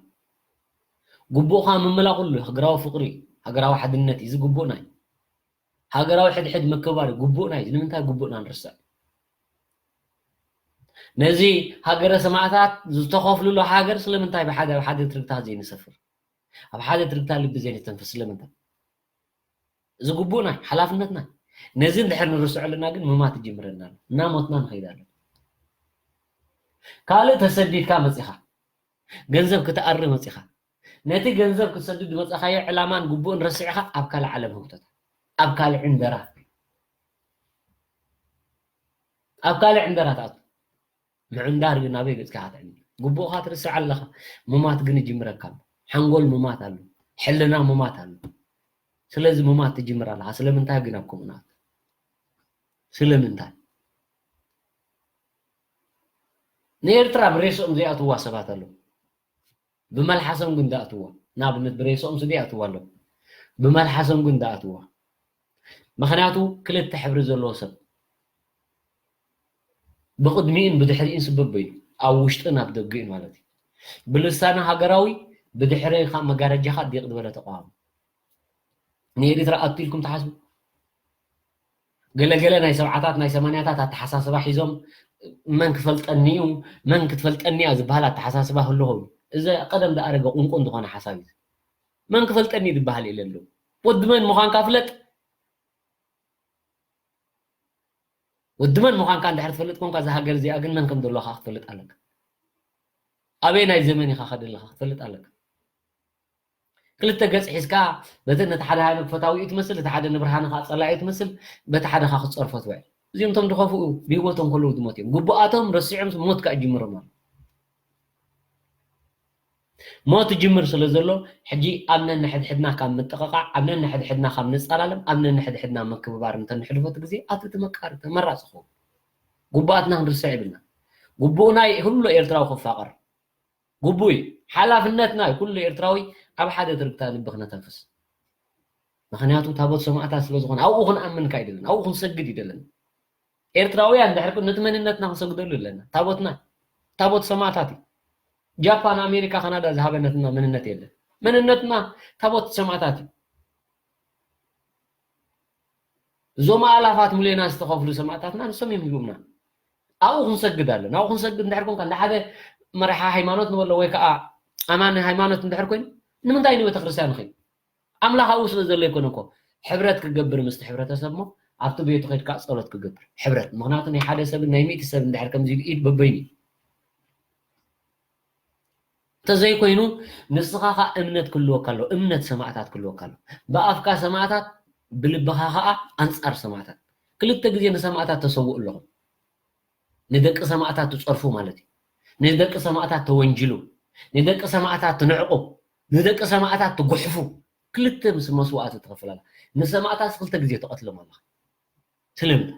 ጉቡእካ ምምላእ ኩሉ ሃገራዊ ፍቅሪ ሃገራዊ ሓድነት እዩ ዝግቡእና እዩ ሃገራዊ ሕድሕድ ምክብባር ግቡእና እዩ ንምንታይ ግቡእና ንርስዕ ነዚ ሃገረ ሰማእታት ዝተኸፍልሉ ሃገር ስለምንታይ ብሓደ ኣብ ሓደ ትርግታት ዘይንሰፍር ኣብ ሓደ ትርግታ ልቢ ዘይንተንፍስ ስለምንታይ እዚ ግቡእና ሓላፍነትና ነዚ እንድሕር ንርስዑ ኣለና ግን ምማት ይጅምረና ኣሎ እናሞትና ንኸይድ ኣለና ካልእ ተሰዲድካ መፂኻ ገንዘብ ክትኣሪ መፂኻ ነቲ ገንዘብ ክትሰድድ ዝመፀኻዮ ዕላማን ግቡእን ረሲዕኻ ኣብ ካልእ ዓለም ህውተታ ኣብ ካልእ ዕንደራ ኣብ ካልእ ዕንደራ ትኣቱ ምዕንዳር ግን ናበይ ገፅካ ክትዕንድር ግቡእኻ ትርስዕ ኣለኻ ምማት ግን ይጅምረካ ኣሎ ሓንጎል ምማት ኣሎ ሕልና ምማት ኣሎ ስለዚ ምማት ትጅምር ኣለኻ ስለምንታይ ግን ኣብ ከምኡ ንኣቱ ስለምንታይ ንኤርትራ ብሬስኦም ዘይኣትዋ ሰባት ኣለዉ ብመልሓሶም ግን ዝኣትዋ ንኣብነት ብሬስኦም ስዲ ይኣትዋ ኣለዉ ብመልሓሶም ግን ዝኣትዋ ምኽንያቱ ክልተ ሕብሪ ዘለዎ ሰብ ብቕድሚኡን ብድሕሪኡን ስብብ እዩ፣ ኣብ ውሽጥን ኣብ ደገኡን ማለት እዩ። ብልሳነ ሃገራዊ ብድሕሪ ካብ መጋረጃኻ ዲቕ ዝበለ ተቃዋሚ። ንኤሪትራ ኣቱ ኢልኩም ትሓስቡ? ገለገለ ናይ ሰብዓታት ናይ ሰማንያታት ኣተሓሳስባ ሒዞም መን ክፈልጠኒ እዩ፣ መን ክትፈልጠኒ እያ ዝበሃል ኣተሓሳስባ ህልዎ። እዚ ቀደም ዝኣረገ ቁንቁን ዝኾነ ሓሳብ እዩ። መን ክፈልጠኒ ዝበሃል የለን። ወዲ መን ምዃንካ ፍለጥ። ወዲ መን ምዃንካ እንድሕር ትፈልጥ ኮንካ፣ እዛ ሃገር እዚኣ ግን መን ከም ዘለኻ ክትፈልጥ ኣለካ። ኣበይ ናይ ዘመን ኢኻ ከደለኻ ክትፈልጥ ኣለካ። ክልተ ገጽ ሒዝካ፣ በቲ ነቲ ሓደ ሃይማኖት ፈታዊኡ ትመስል፣ እቲ ሓደ ንብርሃንኻ ጸላኢኡ ትመስል፣ በቲ ሓደ ኻ ክትጸርፎ ትውዕል። እዚኦም እቶም ዝኸፍኡ ብህይወቶም ከለዉ ዝሞት እዮም። ግቡኣቶም ረሲዖም ሞት ከኣ ጅምሮም ኣሎ። ሞት ጅምር ስለ ዘሎ፣ ሕጂ ኣብ ነንሕድሕድና ካብ ምጥቕቓዕ፣ ኣብ ነንሕድሕድና ካብ ንጸላለም፣ ኣብ ነንሕድሕድና ምክብባር እንተንሕልፎ እቲ ግዜ፣ ኣብቲ እቲ መቃር ተመራጺ ክኸውን። ግቡኣትና ክንርስዕ የብልና። ግቡእና ኩሉ ኤርትራዊ ክፋቐር። ግቡእ እዩ። ሓላፍነትና እዩ። ኩሉ ኤርትራዊ ኣብ ሓደ ትርግታ ልቢ ክነተንፍስ። ምኽንያቱ ታቦት ሰማእታት ስለ ዝኾነ ኣብኡ ክንኣምን ካይደለን፣ ኣብኡ ክንሰግድ ይደለን። ኤርትራውያን እንድሕር ነቲ መንነትና ክንሰግደሉ ኣለና። ታቦትና፣ ታቦት ሰማእታት እዩ። ጃፓን፣ ኣሜሪካ፣ ካናዳ ዝሃበነትና መንነት የለን። መንነትና ታቦት ሰማእታት እዩ። እዞም ኣላፋት ሚልዮናት ዝተኸፍሉ ሰማእታትና ንሶም እዮም ሂቦምና። ኣብኡ ክንሰግድ ኣለና። ኣብኡ ክንሰግድ እንድሕር ኮንካ፣ እንደ ሓደ መራሒ ሃይማኖት ንበሎ ወይ ከዓ ኣማኒ ሃይማኖት እንድሕር ኮይኑ፣ ንምንታይ ንቤተክርስትያን ንኸይድ? ኣምላኽ ኣብኡ ስለ ዘሎ ኣይኮነ እኮ። ሕብረት ክገብር ምስቲ ሕብረተሰብ እሞ ኣብቲ ቤቱ ከይድካ ጸሎት ክገብር። ሕብረት። ምኽንያቱ ናይ ሓደ ሰብን ናይ ሚእቲ ሰብ እንድሕር ከምዚ ኢሉ ኢድ በበይኑ እዩ። እንተዘይኮይኑ ንስኻ ኸኣ እምነት ክህልወካ ኣለዎ። እምነት ሰማእታት ክህልወካ ኣለዎ። ብኣፍካ ሰማእታት፣ ብልብኻ ኸኣ ኣንጻር ሰማእታት። ክልተ ግዜ ንሰማእታት ተሰውኡ ኣለኹም። ንደቂ ሰማእታት ትጸርፉ ማለት እዩ። ንደቂ ሰማእታት ተወንጅሉ፣ ንደቂ ሰማእታት ትንዕቁ፣ ንደቂ ሰማእታት ትጉሕፉ። ክልተ ምስ መስዋእቲ ትኸፍል ኣላ። ንሰማእታት ክልተ ግዜ ትቐትሎም ኣለኻ። ስለምንታይ?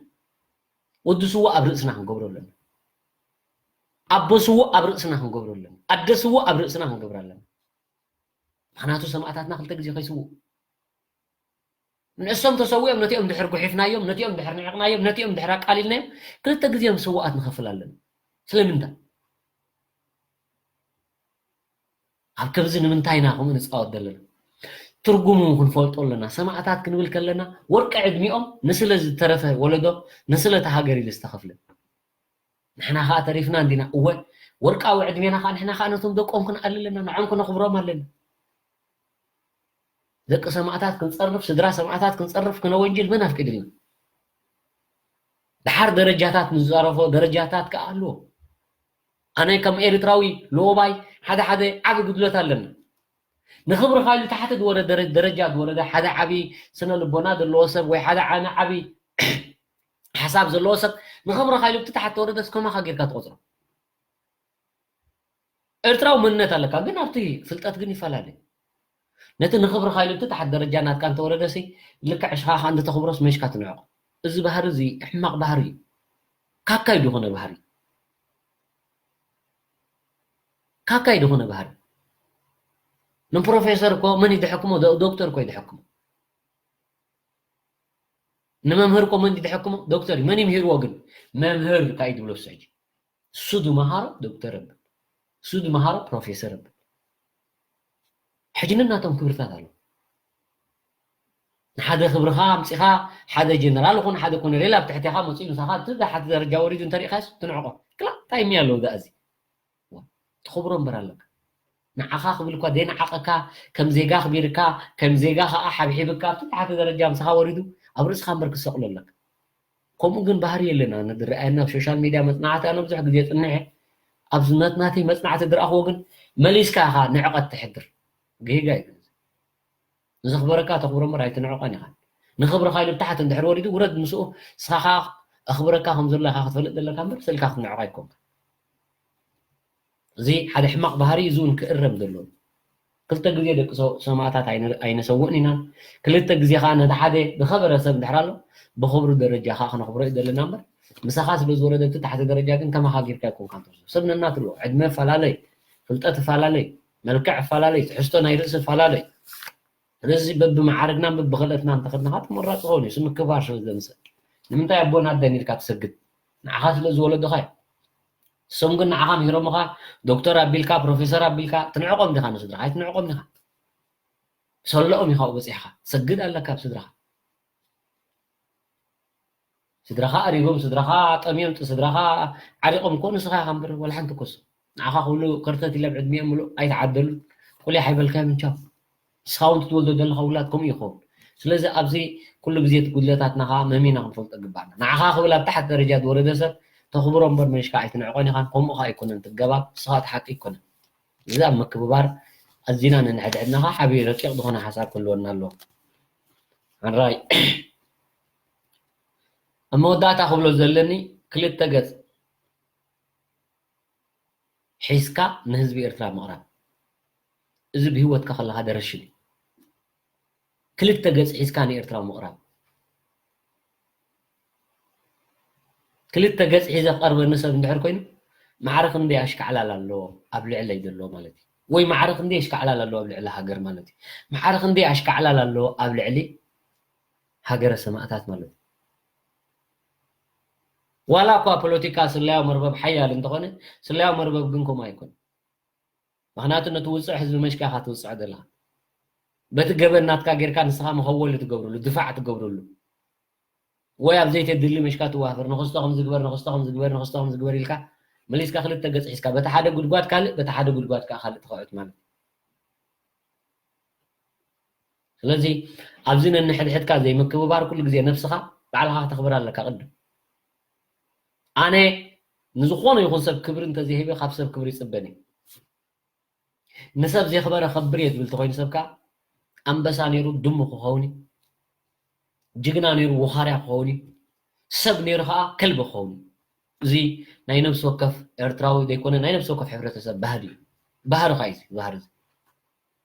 ወዲ ስዉእ ኣብ ርእስና ክንገብሮ ኣለና። ኣቦ ስዉእ ኣብ ርእስና ክንገብሮ ኣለና። ኣደ ስዉእ ኣብ ርእስና ክንገብር ኣለና። ምኽንያቱ ሰማእታትና ክልተ ግዜ ከይስውኡ። ንእሶም ተሰዊኦም፣ ነቲኦም ድሕር ጉሒፍናዮም፣ ነቲኦም ድሕር ንዕቕናዮም፣ ነቲኦም ድሕር ኣቃሊልናዮም፣ ክልተ ግዜ ስውኣት ንኸፍል ኣለና። ስለምንታይ? ኣብ ከምዚ ንምንታይ ኢና ከምኡ ንጻወት ዘለና? ትርጉሙ ክንፈልጦ ኣለና። ሰማእታት ክንብል ከለና ወርቂ ዕድሚኦም ንስለ ዝተረፈ ወለዶ፣ ንስለ እታ ሃገር ኢሉ ዝተኸፍለ። ንሕና ኸኣ ተሪፍና እንዲና። እወ፣ ወርቃዊ ዕድሜና ኸኣ ንሕና ኸኣ ነቶም ደቆም ክንኣሊ ኣለና፣ ንዖም ክነኽብሮም ኣለና። ደቂ ሰማእታት ክንጸርፍ፣ ስድራ ሰማእታት ክንጸርፍ፣ ክነወንጅል መን ኣፍቂድልና? ደሓር ደረጃታት ንዝጻረፎ ደረጃታት ከኣ ኣለዎ። ኣነ ከም ኤርትራዊ ሎባይ ሓደ ሓደ ዓቢ ጉድለት ኣለና። ንኽብርኻ ኢሉ ታሕቲ ዝወረደ ደረ-፣ ደረጃ ዝወረደ ሓደ ዓቢ ስነ ልቦና ዘለዎ ሰብ ወይ ሓደ ዓነ ዓቢ ሓሳብ ዘለዎ ሰብ ንኽብርኻ ኢሉ ብቲ ታሕቲ ተወረደስ ከማኻ ጌርካ ትቖጽሮ። ኤርትራዊ መንነት ኣለካ፣ ግን ኣብቲ ፍልጠት ግን ይፈላለ። ነቲ ንኽብርኻ ኢሉ ብቲ ታሕቲ ደረጃ ናትካ እንተወረደሲ ልክዕ ሽኻ ከኣ እንተተኽብሮስ መሽካ ትንዕቆ። እዚ ባህሪ እዚ ሕማቕ ባህሪ እዩ። ካካይ ዝኾነ ባህሪ። ካካይ ዝኾነ ባህሪ። ንፕሮፌሰር እኮ መን እዩ ዝሕክሞ? ዶ-፣ ዶክተር እኮ እዩ ዝሕክሞ። ንመምህር እኮ መን እዩ ዝሕክሞ? ዶክተር እዩ። መን እዩ ምሂርዎ ግን? መምህር እንታይ እዩ ዝብሎ እሱ ሕጂ? እሱ ዝመሃሮ ዶክተር እብል። እሱ ዝመሃሮ ፕሮፌሰር እብል። ሕጂ ነናቶም ክብርታት ኣለዉ። ንሓደ ክብርኻ ኣምጺኻ፣ ሓደ ጀነራል ይኹን ሓደ ኮነሬል ኣብ ትሕቴኻ መጺኡ ምሳኻ እቲ ታሕቲ ደረጃ ወሪዱ እንተሪእኻስ ትንዕቆ። ክላ እንታይ እምኒ ኣለዎ ደኣ እዚ? ትኽብሮ እምበር ኣለካ። ንዓኻ ክብል እኳ ዘይንዓቐካ፣ ከም ዜጋ ኣኽቢርካ፣ ከም ዜጋ ኸኣ ሓብሒብካ፣ ኣብቲ ታሕቲ ደረጃ ምሳኻ ወሪዱ ኣብ ርእስኻ እምበር ክትሰቕሎ ኣለካ። ከምኡ ግን ባህሪ የለና። ንዝረኣየና ኣብ ሶሻል ሚድያ መጽናዕቲ፣ ኣነ ብዙሕ ግዜ ጽኒሐ፣ ኣብ ዝነት ናተይ መጽናዕቲ ዝረኣኽዎ ግን መሊስካ ኢኻ ንዕቐት ተሕድር። ጌጋ እዩ ግን እዚ። ንዘኽበረካ ተኽብሮ እምበር ኣይትንዕቐን ኢኻ። ንኽብርኻ ኢሉ ብታሕቲ እንድሕር ወሪዱ ውረድ ምስኡ፣ ንስኻ ኸኣ ኣኽብረካ ከም ዘሎ ኢኻ ክትፈልጥ ዘለካ እምበር ስእልካ ክትንዕቕ ኣይኮንካ። እዚ ሓደ ሕማቕ ባህሪ እዩ፣ እዚ እውን ክእረም ዘለዎ። ክልተ ግዜ ደቂ ሰው-፣ ሰማእታት ኣይነ-፣ ኣይነሰውእን ኢና። ክልተ ግዜ ኸኣ ነቲ ሓደ ዝኸበረ ሰብ እንድሕር ኣሎ፣ ብኽብሩ ደረጃ ኸኣ ክነኽብሮ እዩ ዘለና እምበር፣ ምሳኻ ስለ ዝወረደ እቲ ታሕቲ ደረጃ ግን ከማኻ ጌርካ ኣይኮንካን ትወስዶ። ሰብ ነናቱ ኣለዎ። ዕድመ እፈላለይ፣ ፍልጠት እፈላለይ፣ መልክዕ እፈላለይ፣ ትሕዝቶ ናይ ርእሲ እፈላለይ። ስለዚ በብመዓርግናን በብኽእለትናን እንተኸድናኻ ተመራፂ ክኸውን እዩ። ስም ክባር ስለ ዘምፅእ። ንምንታይ ኣቦን ኣደን ኢልካ ትሰግድ? ንዓኻ ስለ ዝወለዱኻ እዩ። እሶም ግን ንዓኻ ምሂሮምኻ፣ ዶክተር ኣቢልካ፣ ፕሮፌሰር ኣቢልካ፣ ትንዕቆም ዲኻ ንስድራኻ? ኣይትንዕቆም ዲኻ። ሰለኦም ኢኻ በፂሕካ። ትሰግድ ኣለካ ኣብ ስድራኻ። ስድራኻ ኣሪጎም፣ ስድራኻ ጠምዮም፣ ስድራኻ ዓሪቆም እኮ ንስኻ ኢኻ እምበር ዋላ ሓንቲ እኮ እሱ ንዓኻ ክብሉ ከርተት ኢሎም ዕድሚኦም ምሉእ ኣይተዓደሉን። ቁሊሕ ኣይበልካዮምን ቻው። ንስኻ እውን ትወልዶ ዘለኻ ውላድ ከምኡ ይኸውን። ስለዚ ኣብዚ ኩሉ ግዜ እቲ ጉድለታትና ከዓ መሚና ክንፈልጦ ግባእና። ንዓኻ ክብል ኣብ ታሕቲ ደረጃ ዝወረደ ሰብ ተኽብሮ እምበር መንሽካ ኣይትንዕቆን ኢኻን። ከምኡ ከዓ ኣይኮነን ትገባብ። ንስኻ እቲ ሓቂ ኣይኮነን። እዚ ኣብ ምክብባር ኣዚና ነንሕድሕድና ከዓ ዓብዪ ረቂቕ ዝኾነ ሓሳብ ክህልወና ኣለዎ። ሓራይ ኣብ መወዳእታ ክብሎ ዘለኒ ክልተ ገጽ ሒዝካ ንህዝቢ ኤርትራ ምቕራብ። እዚ ብህይወትካ ከለኻ ደረሽን እዩ። ክልተ ገጽ ሒዝካ ንኤርትራዊ ምቕራብ። ክልተ ገጽ ሒዘ ክቐርበኒ ሰብ እንድሕር ኮይኑ፣ ማዕረ ክንደይ ኣሽካዕላል ኣለዎ ኣብ ልዕለይ ዘሎ ማለት እዩ። ወይ ማዕረ ክንደይ ኣሽካዕላል ኣለዎ ኣብ ልዕሊ ሃገር ማለት እዩ። ማዕረ ክንደይ ኣሽካዕላል ኣለዎ ኣብ ልዕሊ ሃገረ ሰማእታት ማለት እዩ። ዋላ እኳ ፖለቲካ ስለያዊ መርበብ ሓያል እንተኾነ፣ ስለያዊ መርበብ ግን ከምኡ ኣይኮነን። ምኽንያቱ ነቲ ውፅዕ ህዝቢ መሽካ ኢኻ ትውፅዖ ዘለኻ። በቲ ገበን ናትካ ጌርካ ንስኻ መኸወሊ ትገብረሉ፣ ድፋዕ ትገብረሉ። ወይ ኣብ ዘይተድሊ መሽካ ትዋፈር፣ ንኽስቶ ከም ዝግበር፣ ንኽስቶ ከም ዝግበር፣ ንኽስቶ ከም ዝግበር ኢልካ መሊስካ ክልተ ገጽ ሒዝካ፣ በቲ ሓደ ጉድጓድ ካልእ፣ በቲ ሓደ ጉድጓድ ከዓ ካልእ ትኸዕት ማለት እዩ። ስለዚ ኣብዚ ነንሕድሕድካ ዘይምክብባር ኩሉ ግዜ ነብስኻ ባዕልኻ ክተኽብር ኣለካ ቅድም። ኣነ ንዝኾነ ይኹን ሰብ ክብሪ እንተዘይህበ ካብ ሰብ ክብሪ ይጽበን እዩ። ንሰብ ዘኽበረ ከብር እየ ዝብል ተኾይኑ ሰብ ከዓ ኣንበሳ ነይሩ ድሙ ክኸውን እዩ። ጅግና ነይሩ ወኻርያ ክኸውን እዩ። ሰብ ነይሩ ከዓ ከልቢ ክኸውን እዩ። እዚ ናይ ነብሲ ወከፍ ኤርትራዊ ዘይኮነ ናይ ነብሲ ወከፍ ሕብረተሰብ ባህሪ እዩ። ባህሪ ከዓ እዩ እዚ ባህሪ እዚ።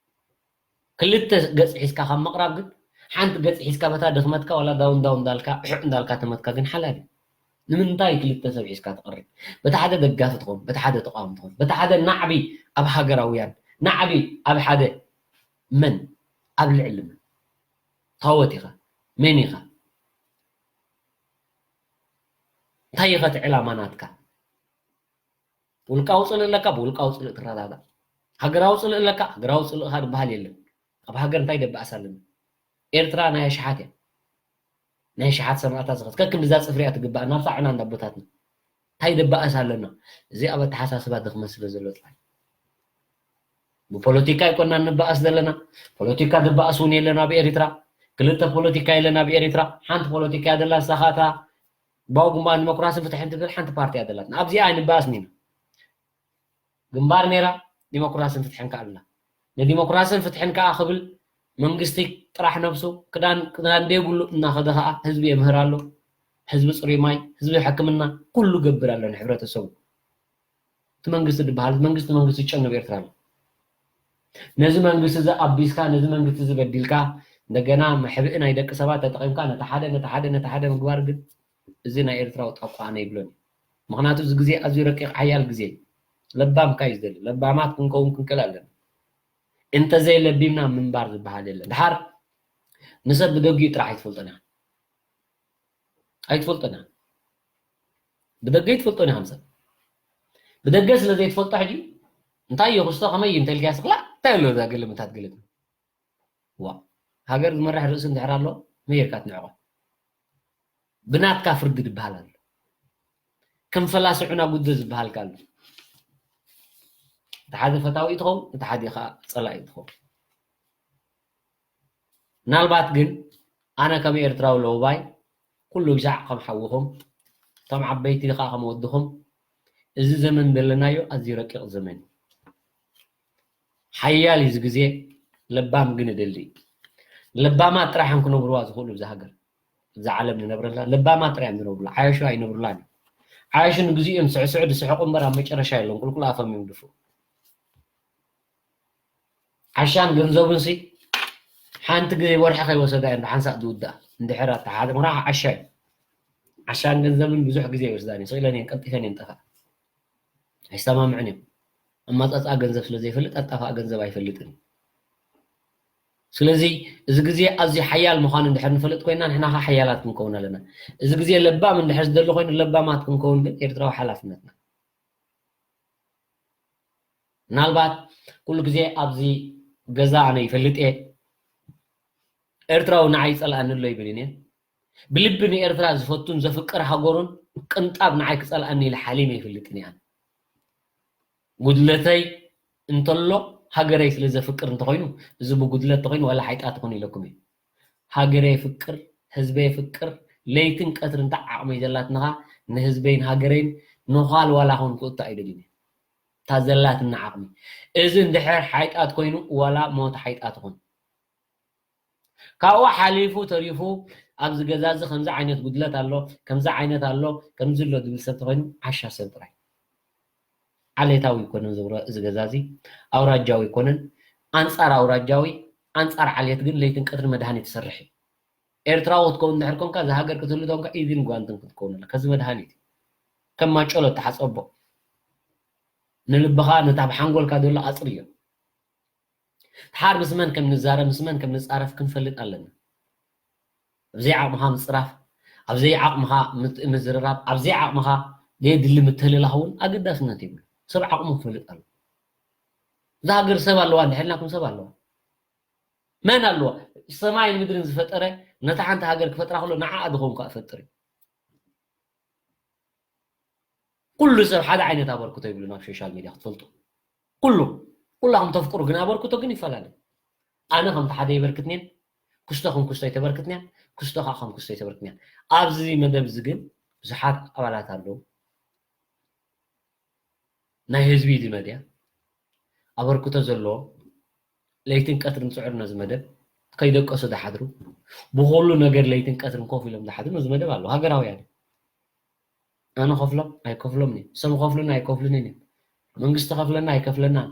ክልተ ገጽ ሒዝካ ካብ ምቕራብ ግን ሓንቲ ገጽ ሒዝካ በታ ድኽመትካ ዋላ ዳውን ዳውን እንዳልካ ዕዕ እንዳልካ ተመትካ ግን ሓላል እዩ። ንምንታይ ክልተ ሰብ ሒዝካ ትቐርብ? በቲ ሓደ ደጋፊ ትኾን፣ በቲ ሓደ ተቃዋሚ ትኾን፣ በቲ ሓደ ናዕቢ ኣብ ሃገራውያን፣ ናዕቢ ኣብ ሓደ መን ኣብ ልዕሊ መን? ታወት ኢኻ፣ መን ኢኻ? እንታይ ኢኻ እቲ ዕላማ ናትካ? ውልቃዊ ጽልእ ኣለካ፣ ብውልቃዊ ጽልእ ትረዳዳእ። ሃገራዊ ጽልእ ኣለካ፣ ሃገራዊ ጽልእኻ ዝበሃል የለን። ኣብ ሃገር እንታይ ደበኣስ ኣለና? ኤርትራ ናይ ኣሽሓት እያ። ናይ ኣሽሓት ሰማእታት ዝኸት-፣ ከክንድዛ ጽፍሪ እያ ትግባእ፣ ናብ ሳዕና እንዳ ኣቦታትና። እንታይ ደበኣስ ኣለና? እዚ ኣብ ኣተሓሳስባ ድኽመት ስለ ዘሎ ጥራይ። ብፖለቲካ ኣይኮናን ንበኣስ ዘለና፣ ፖለቲካ ዝበኣስ እውን የለን ኣብ ኤሪትራ። ክልተ ፖለቲካ የለን ኣብ ኤሪትራ። ሓንቲ ፖለቲካ እያ ዘላ፣ ንሳ ኸኣ እታ ባው ግንባር ዲሞክራስን ፍትሕን ትብል ሓንቲ ፓርቲ እያ ዘላትና። ኣብዚኣ ኣይንበኣስን ኢና። ግንባር ነይራ፣ ዲሞክራስን ፍትሕን ከኣ ኣላ። ንዲሞክራስን ፍትሕን ከኣ ክብል መንግስቲ ጥራሕ ነብሱ ክዳን፣ ክዳን ዘይብሉ እናኸደ ከኣ ህዝቢ የምህር ኣሎ። ህዝቢ ጽሩይ ማይ፣ ህዝቢ ሕክምና፣ ኩሉ ገብር ኣሎ ንሕብረተሰቡ። እቲ መንግስቲ ዝበሃል መንግስቲ፣ መንግስቲ ጨነብ ኤርትራ ኣሎ። ነዚ መንግስቲ እዚ ኣቢስካ፣ ነዚ መንግስቲ እዚ በዲልካ፣ እንደገና መሕብኢ ናይ ደቂ ሰባት ተጠቒምካ ነቲ ሓደ፣ ነቲ ሓደ፣ ነቲ ሓደ ምግባር ግን እዚ ናይ ኤርትራዊ ጣቋ ኣነ ይብሎን እዩ። ምኽንያቱ እዚ ግዜ ኣዝዩ ረቂቕ ሓያል ግዜ እዩ። ለባም ካይ ዝደሊ፣ ለባማት ክንከውን ክንክእል ኣለና። እንተዘይለቢምና ምንባር ዝበሃል የለን። ድሓር ንሰብ ብደጊኡ ጥራሕ ኣይትፈልጦን ኢኻ። ኣይትፈልጦን ኢኻ። ብደገ ኣይትፈልጦን ኢኻ ንሰብ። ብደገ ስለ ዘይትፈልጦ ሕጂ እንታይ እዩ ክስቶ ከመይ እዩ እንተልካ ስቕላ እንታይ ኣሎ እዛ ገለመታት ገለመ። ዋ፣ ሃገር ዝመርሕ ርእሲ እንድሕር ኣሎ መየርካ ትንዕቆ። ብናትካ ፍርዲ ዝበሃል ኣሎ። ከም ፈላሲ ዑና ጉደ ዝበሃል ኣሎ። እቲ ሓደ ፈታዊ እዩ ትኸውን፣ እቲ ሓደ ከዓ ፀላኢ እዩ ትኸውን። ምናልባት ግን ኣነ ከም ኤርትራዊ ለውባይ ኩሉ ግዛዕ ከም ሓውኹም፣ እቶም ዓበይቲ ከዓ ከም ወድኹም፣ እዚ ዘመን ዘለናዮ ኣዝዩ ረቂቕ ዘመን እዩ። ሓያል እዩ እዚ ግዜ፣ ለባም ግን እደሊ። ለባማት ጥራሕ እዮም ክነብርዋ ዝኽእሉ እዛ ሃገር፣ እዛ ዓለም ንነብረላ ለባማት ጥራሕ እዮም ዝነብሩላ። ዓያሹ ኣይነብሩላን እዮም። ዓያሹ ንግዚኡ እዮም ስዕስዕ ዝስሕቁ እምበር ኣብ መጨረሻ የለን፣ ቁልቁል ኣፎም እዮም ድፍኡ። ዓሻን ገንዘቡን ሲ ሓንቲ ግዜ ወርሒ ከይወሰዳ እየን ሓንሳእ ዝውዳእ። እንድሕር ኣተሓደ ምራ ዓሻ እዩ። ዓሻን ገንዘብን ብዙሕ ግዜ ይወስዳን እዩ። ስኢለን እየን፣ ቀልጢፈን እየን ጠፋ። ኣይሰማምዕን እዮም። ኣማጻጽኣ ገንዘብ ስለ ዘይፈልጥ ኣጣፋኣ ገንዘብ ኣይፈልጥን እዩ። ስለዚ እዚ ግዜ ኣዝዩ ሓያል ምዃኑ እንድሕር ንፈልጥ ኮይና ንሕና ኸዓ ሓያላት ክንከውን ኣለና። እዚ ግዜ ለባም እንድሕር ዝደሊ ኮይኑ ለባማት ክንከውን ግን ኤርትራዊ ሓላፍነትና። ምናልባት ኩሉ ግዜ ኣብዚ ገዛ ኣነ ይፈልጥ እየ፣ ኤርትራዊ ንዓይ ይጸልኣኒ ኣሎ ይብል እየ። ብልቢ ንኤርትራ ዝፈቱን ዘፍቅር ሃገሩን ቅንጣብ ንዓይ ክጸልኣኒ ኢለ ሓሊመ ይፈልጥን እየ። ጉድለተይ እንተሎ ሃገረይ ስለ ዘፍቅር እንተኾይኑ፣ እዚ ብጉድለት ተኾይኑ ዋላ ሓይጣ ትኾን ኢለኩም እየ። ሃገረይ የፍቅር፣ ህዝበይ የፍቅር፣ ለይትን ቀትርን እንታ ዓቕመይ ዘላትንኻ ንህዝበይን ሃገረይን ነዃል ዋላ ኾን ክእቱ ኣይደልን እየ። እታ ዘላትና ዓቕሚ። እዚ እንድሕር ሓይጣት ኮይኑ ዋላ ሞት ሓይጣት ይኹን። ካብኡ ሓሊፉ ተሪፉ ኣብዚ ገዛ እዚ ከምዚ ዓይነት ጉድለት ኣሎ፣ ከምዚ ዓይነት ኣሎ፣ ከምዚ ኣሎ ዝብል ሰብ ተኾይኑ ዓሻ ሰብ ጥራይ። ዓሌታዊ ኣይኮነን ዝብረ-፣ እዚ ገዛ እዚ ኣውራጃዊ ኣይኮነን። ኣንጻር ኣውራጃዊ፣ ኣንጻር ዓሌት ግን ለይትን ቀትርን መድሃኒት ትሰርሕ እዩ። ኤርትራዊ ክትከውን እንድሕር ኮንካ፣ እዛ ሃገር ክትህሉ ተኮንካ ኢድን ጓንትን ክትከውን ኣለካ። እዚ መድሃኒት እዩ። ከም ማጨሎ እተሓጸቦ ንልብኻ ነታ ብሓንጎልካ ዘሎ ኣጽርዮ። ድሓር ምስ መን ከም ንዛረብ፣ ምስ መን ከም ንጻረፍ ክንፈልጥ ኣለና። ኣብ ዘይዓቕምኻ ምጽራፍ፣ ኣብ ዘይዓቕምኻ ምት-፣ ምዝርራብ፣ ኣብ ዘይዓቕምኻ ዘየድሊ ምትህልላኽ እውን ኣገዳስነት የብሉ። ሰብ ዓቕሙ ክፈልጥ ኣለዎ። እዛ ሃገር ሰብ ኣለዋ እንድሕር ኢልናኩም ሰብ ኣለዋ። መን ኣለዋ? ሰማይን ምድርን ዝፈጠረ ነታ ሓንቲ ሃገር ክፈጥራ ከሎ ንዓኣ ድኸውን ከኣ ይፈጥር እዩ። ኩሉ ሰብ ሓደ ዓይነት ኣበርክቶ ይብሉን ኣብ ሶሻል ሚድያ ክትፈልጡ። ኩሉ፣ ኩላኹም ተፍቅሩ ግን ኣበርክቶ ግን ይፈላለ። ኣነ ከምቲ ሓደ ይበርክትንየን፣ ክስቶ ከም ክስቶ ኣይተበርክትንያን፣ ክስቶ ከዓ ከም ክስቶ ኣይተበርክትንያን። ኣብዚ መደብ እዚ ግን ብዙሓት ኣባላት ኣለዉ። ናይ ህዝቢ እዚ መድያ ኣበርክቶ ዘለዎ ለይትን ቀትርን ጽዑር ነዚ መደብ ከይደቀሱ ዝሓድሩ፣ ብኹሉ ነገር ለይትን ቀትርን ኮፍ ኢሎም ዝሓድሩ ነዚ መደብ ኣለዉ። ሃገራውያን እዮም። ኣነ ከፍሎም ኣይከፍሎም እየ። እሶም ይኸፍሉና ኣይከፍሉንን እዮም። መንግስቲ ከፍለና ኣይከፍለናን።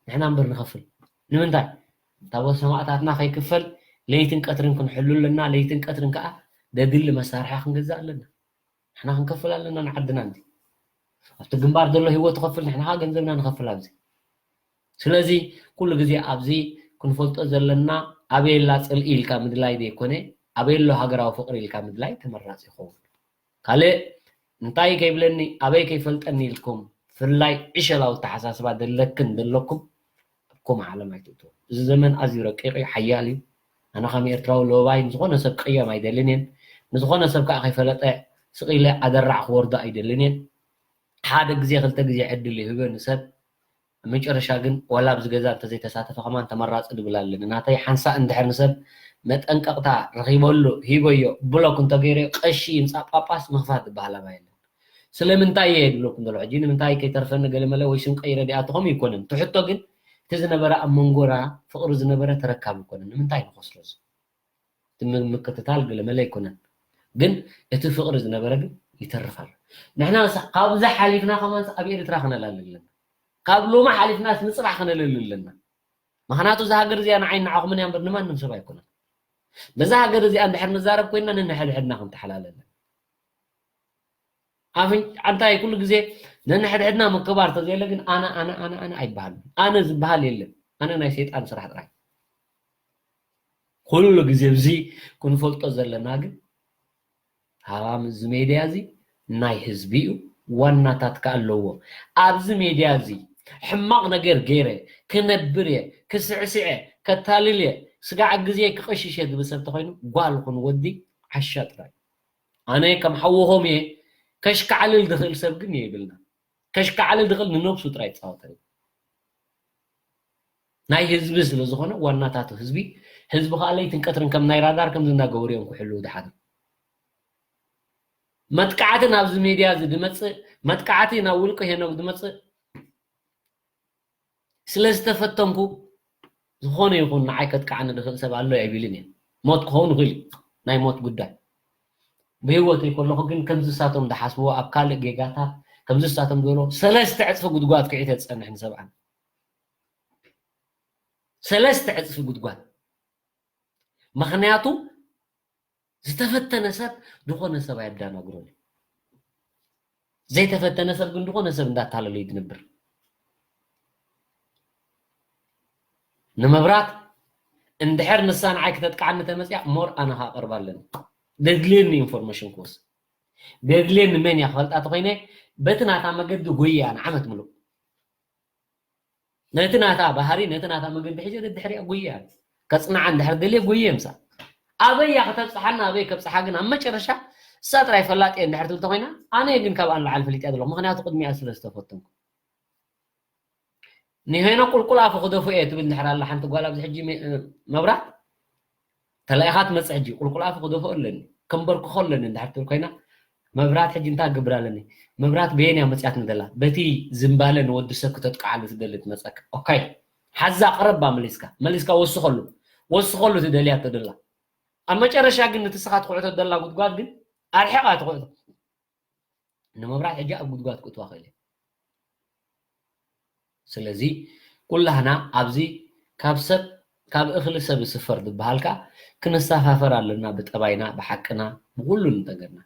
ንሕና እምበር ንኸፍል። ንምንታይ? እታ ሰማእታትና ከይክፈል ለይትን ቀትርን ክንሕሉ ኣለና። ለይትን ቀትርን ከዓ ደድሊ መሳርሒ ክንገዝእ ኣለና። ንሕና ክንከፍል ኣለና ንዓድና እንዲ። ኣብቲ ግንባር ዘሎ ህይወት ትኸፍል፣ ንሕና ከዓ ገንዘብና ንኸፍል ኣብዚ። ስለዚ ኩሉ ግዜ ኣብዚ ክንፈልጦ ዘለና ኣበይ ኣላ ጽልኢ ኢልካ ምድላይ ዘይኮነ፣ ኣበይ ኣሎ ሃገራዊ ፍቕሪ ኢልካ ምድላይ ተመራጺ ይኸውን። ካልእ እንታይ ከይብለኒ፣ ኣበይ ከይፈልጠኒ ኢልኩም ፍላይ ዕሸላዊ ኣተሓሳስባ ዘለክን ዘለኩም ኣብ ከምኡ ዓለም ኣይትእትዉ። እዚ ዘመን ኣዝዩ ረቂቕ እዩ፣ ሓያል እዩ። ኣነ ከም ኤርትራዊ ሎባይ ንዝኾነ ሰብ ክቕየም ኣይደልን እየን። ንዝኾነ ሰብ ከዓ ከይፈለጠ ስቕ ኢለ ኣደራዕ ክወርዶ ኣይደልን እየን። ሓደ ግዜ ክልተ ግዜ ዕድል ይህበ ንሰብ። ኣብ መጨረሻ ግን ዋላ ኣብዚ ገዛ እንተዘይተሳተፈ ከማን ተመራጺ ድብል ኣለኒ። ናተይ ሓንሳእ እንድሕር ንሰብ መጠንቀቕታ ረኺበሉ ሂበዮ ብሎክ እንተገይረዮ ቀሺ ይምጻእ ጳጳስ ምኽፋት ዝበሃል ኣባይ የለን። ስለምንታይ እየ ድብለኩም ዘሎ ሕጂ ንምንታይ ከይተርፈኒ ገለመለ ወይ ስም ቀይረ ዲኣ ትኾም ይኮነን። እቲ ሕቶ ግን እቲ ዝነበረ ኣብ መንጎና ፍቕሪ ዝነበረ ተረካብ ይኮነን። ንምንታይ ንኸስሮ እዚ? እቲ ም-፣ ምክትታል ገለ መለ ኣይኮነን። ግን እቲ ፍቕሪ ዝነበረ ግን ይተርፍ ኣሎ። ንሕና ሳ-፣ ካብዚ ሓሊፍና ከማን ኣብ ኤርትራ ክነላሊ ኣለና። ካብ ሎሚ ሓሊፍናስ ንጽባሕ ክነለሊ ኣለና። ምኽንያቱ እዛ ሃገር እዚኣ ንዓይ ንዓኹምን እያ እምበር ንማንም ሰብ ኣይኮነን። በዛ ሃገር እዚኣ እንድሕር ንዛረብ ኮይንና ነንሕድሕድና ክንተሓላለ ኣለና። ኣፍንጫ እንታይ ኩሉ ግዜ ነንሕድሕድና ምክባር ተዘየለ ግን ኣነ፣ ኣነ፣ ኣነ፣ ኣነ ኣይበሃልን። ኣነ ዝበሃል የለን። ኣነ ናይ ሰይጣን ስራሕ ጥራይ። ኩሉ ግዜ እዚ ክንፈልጦ ዘለና ግን ሃባም እዚ ሜድያ እዚ ናይ ህዝቢ እዩ። ዋናታት ከኣ ኣለዎ። ኣብዚ ሜድያ እዚ ሕማቕ ነገር ገይረ ክነብር እየ፣ ክስዕስዕ እየ፣ ከታልል እየ፣ ስጋዕ ግዜ ክቐሽሽ እየ ዝብል ሰብ ተኾይኑ ጓል ኹን ወዲ ዓሻ ጥራይ። ኣነ ከም ሓውኹም እየ። ከሽካዕልል ዝኽእል ሰብ ግን የብልና። ከሽካዕልል ዝኽእል ንነብሱ ጥራይ ይጻወተሉ። ናይ ህዝቢ ስለ ዝኾነ ዋናታቱ ህዝቢ፣ ህዝቢ ከኣ ለይትን ቀትርን ከም ናይ ራዳር ከምዚ እንዳገበሩ እዮም ክሕልዉ ዝሓድሩ። መጥቃዕቲ ናብዚ ሜድያ እዚ ዝመጽእ፣ መጥቃዕቲ ናብ ውልቂ ሄኖክ ዝመጽእ ስለ ዝተፈተንኩ ዝኾነ ይኹን ንዓይ ከጥቅዓኒ ዝኽእል ሰብ ኣሎ ኣይብልን እየ። ሞት ክኸውን ይኽእል እዩ፣ ናይ ሞት ጉዳይ። ብህይወተይ ከለኹ ግን ከምዚ ንሳቶም ዝሓስብዎ ኣብ ካልእ ጌጋታት ከምዚ ንሳቶም ዝበልዎ ሰለስተ ዕጽፊ ጉድጓድ ኩዒተ ዝጸንሕ ንሰብኣን። ሰለስተ ዕጽፊ ጉድጓድ። ምኽንያቱ ዝተፈተነ ሰብ ዝኾነ ሰብ ኣየዳናግሮን እዩ። ዘይተፈተነ ሰብ ግን ዝኾነ ሰብ እንዳታለለ እዩ ዝነብር። ንመብራት እንድሕር ንሳ ንዓይ ክተጥቃዓኒ ተመፅያ ሞር ኣነ ከዓ ቀርባ ኣለኒ። ደድልየኒ ኢንፎርሜሽን ክወስድ ደድልየኒ መን እያ ክፈልጣ ተኮይነ በቲ ናታ መገዲ ጎየ ኣነ ዓመት ምሉእ ነቲ ናታ ባህሪ ነቲ ናታ መገዲ ሕጀ ደድሕሪያ ጎየ ኣነ። ከፅንዓ እንድሕር ደልየ ጎየ ምሳ ኣበይ እያ ከተብፅሓና ኣበይ ከብፅሓ ግን ኣብ መጨረሻ እሳ ጥራይ ፈላጥ እየ እንድሕር ትብል ተኮይና ኣነ ግን ካብኣ ንላዓሊ ፈሊጥያ ዘለኹ ምክንያቱ ቅድሚኣ ስለ ዝተፈተንኩ ንሄኖ ቁልቁል ኣፉ ክደፎ እየ ትብል እንድሕር ኣላ ሓንቲ ጓል ኣብዚ ሕጂ መብራት ተላኢኻ ትመፅእ ሕጂ ቁልቁል ኣፉ ክደፎ ኣለኒ ከንበርክኾ ኣለኒ እንድሕር ትብል ኮይና መብራት ሕጂ እንታይ ክገብር ኣለኒ መብራት በየን እያ መፅያት ንደላ በቲ ዝምባለ ንወዲ ሰብ ክተጥቅዓሉ ትደሊ ትመፀካ ኦካይ ሓዛ ቅረባ መሊስካ መሊስካ ወስኸሉ ወስኸሉ ትደልያ ተደላ ኣብ መጨረሻ ግን ንትስኻ ትኩዕቶ ደላ ጉድጓድ ግን ኣርሒቓ ትኩዕቶ ንመብራት ሕጂ ኣብ ጉድጓድ ክእትዋ ክእል እየ ስለዚ ኩላህና ኣብዚ ካብ ሰብ ካብ እኽሊ ሰብ ዝስፈር ዝበሃል ከዓ ክንሰፋፈር ኣለና ብጠባይና ብሓቅና ብኩሉ ንጠገርና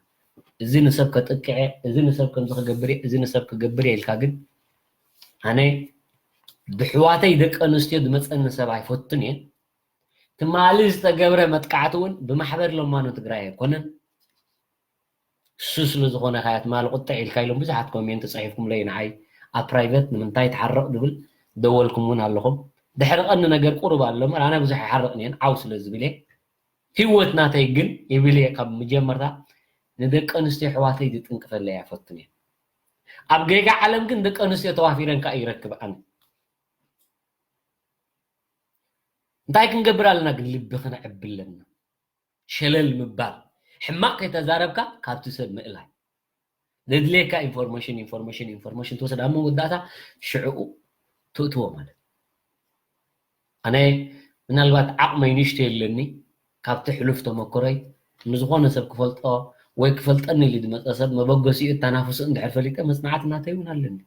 እዚ ንሰብ ከጥቅዐ እዚ ንሰብ ከምዚ ክገብር እዚ ንሰብ ክገብር ኢልካ ግን ኣነ ብሕዋተይ ደቂ ኣንስትዮ ዝመፀኒ ሰብ ኣይፈቱን እየ ትማሊ ዝተገብረ መጥቃዕቲ እውን ብማሕበር ለማኖ ትግራይ ኣይኮነን እሱ ስለ ዝኾነ ካያ ትማሊ ቁጥዕ ኢልካ ኢሎም ብዙሓት ኮሜንት ፅሒፍኩምለይ ንዓይ ኣብ ፕራይቨት ንምንታይ ትሓርቕ ዝብል ደወልኩም እውን ኣለኹም ድሕሪ ቀኒ ነገር ቁሩብ ኣሎ እምበር ኣነ ብዙሕ ይሓርቕን እየን ዓው ስለ ዝብል እየ ህወት ናተይ ግን ይብል እየ ካብ መጀመርታ ንደቂ ኣንስትዮ ኣሕዋተይ ዝጥንቅፈለይ ኣይፈቱን እየ ኣብ ጌጋ ዓለም ግን ደቂ ኣንስትዮ ተዋፊረን ከዓ ይረክብ ኣነ እንታይ ክንገብር ኣለና ግን ልቢ ክነዕቢ ኣለና ሸለል ምባል ሕማቕ ከይተዛረብካ ካብቲ ሰብ ምእላይ ዘድልየካ ኢንፎርሜሽን ኢንፎርሜሽን ኢንፎርሜሽን ትወስድ ኣብ መወዳእታ ሽዕኡ ትእትዎ ማለት ኣነ ምናልባት ዓቕመይ ንሽቶ የለኒ ካብቲ ሕሉፍ ተመክሮይ ንዝኾነ ሰብ ክፈልጦ ወይ ክፈልጠኒ ኢሉ ዝመፀ ሰብ መበገሲኡ እተናፍሱ እንድሕር ፈሊጠ መፅናዕቲ ናተይ እውን ኣለኒ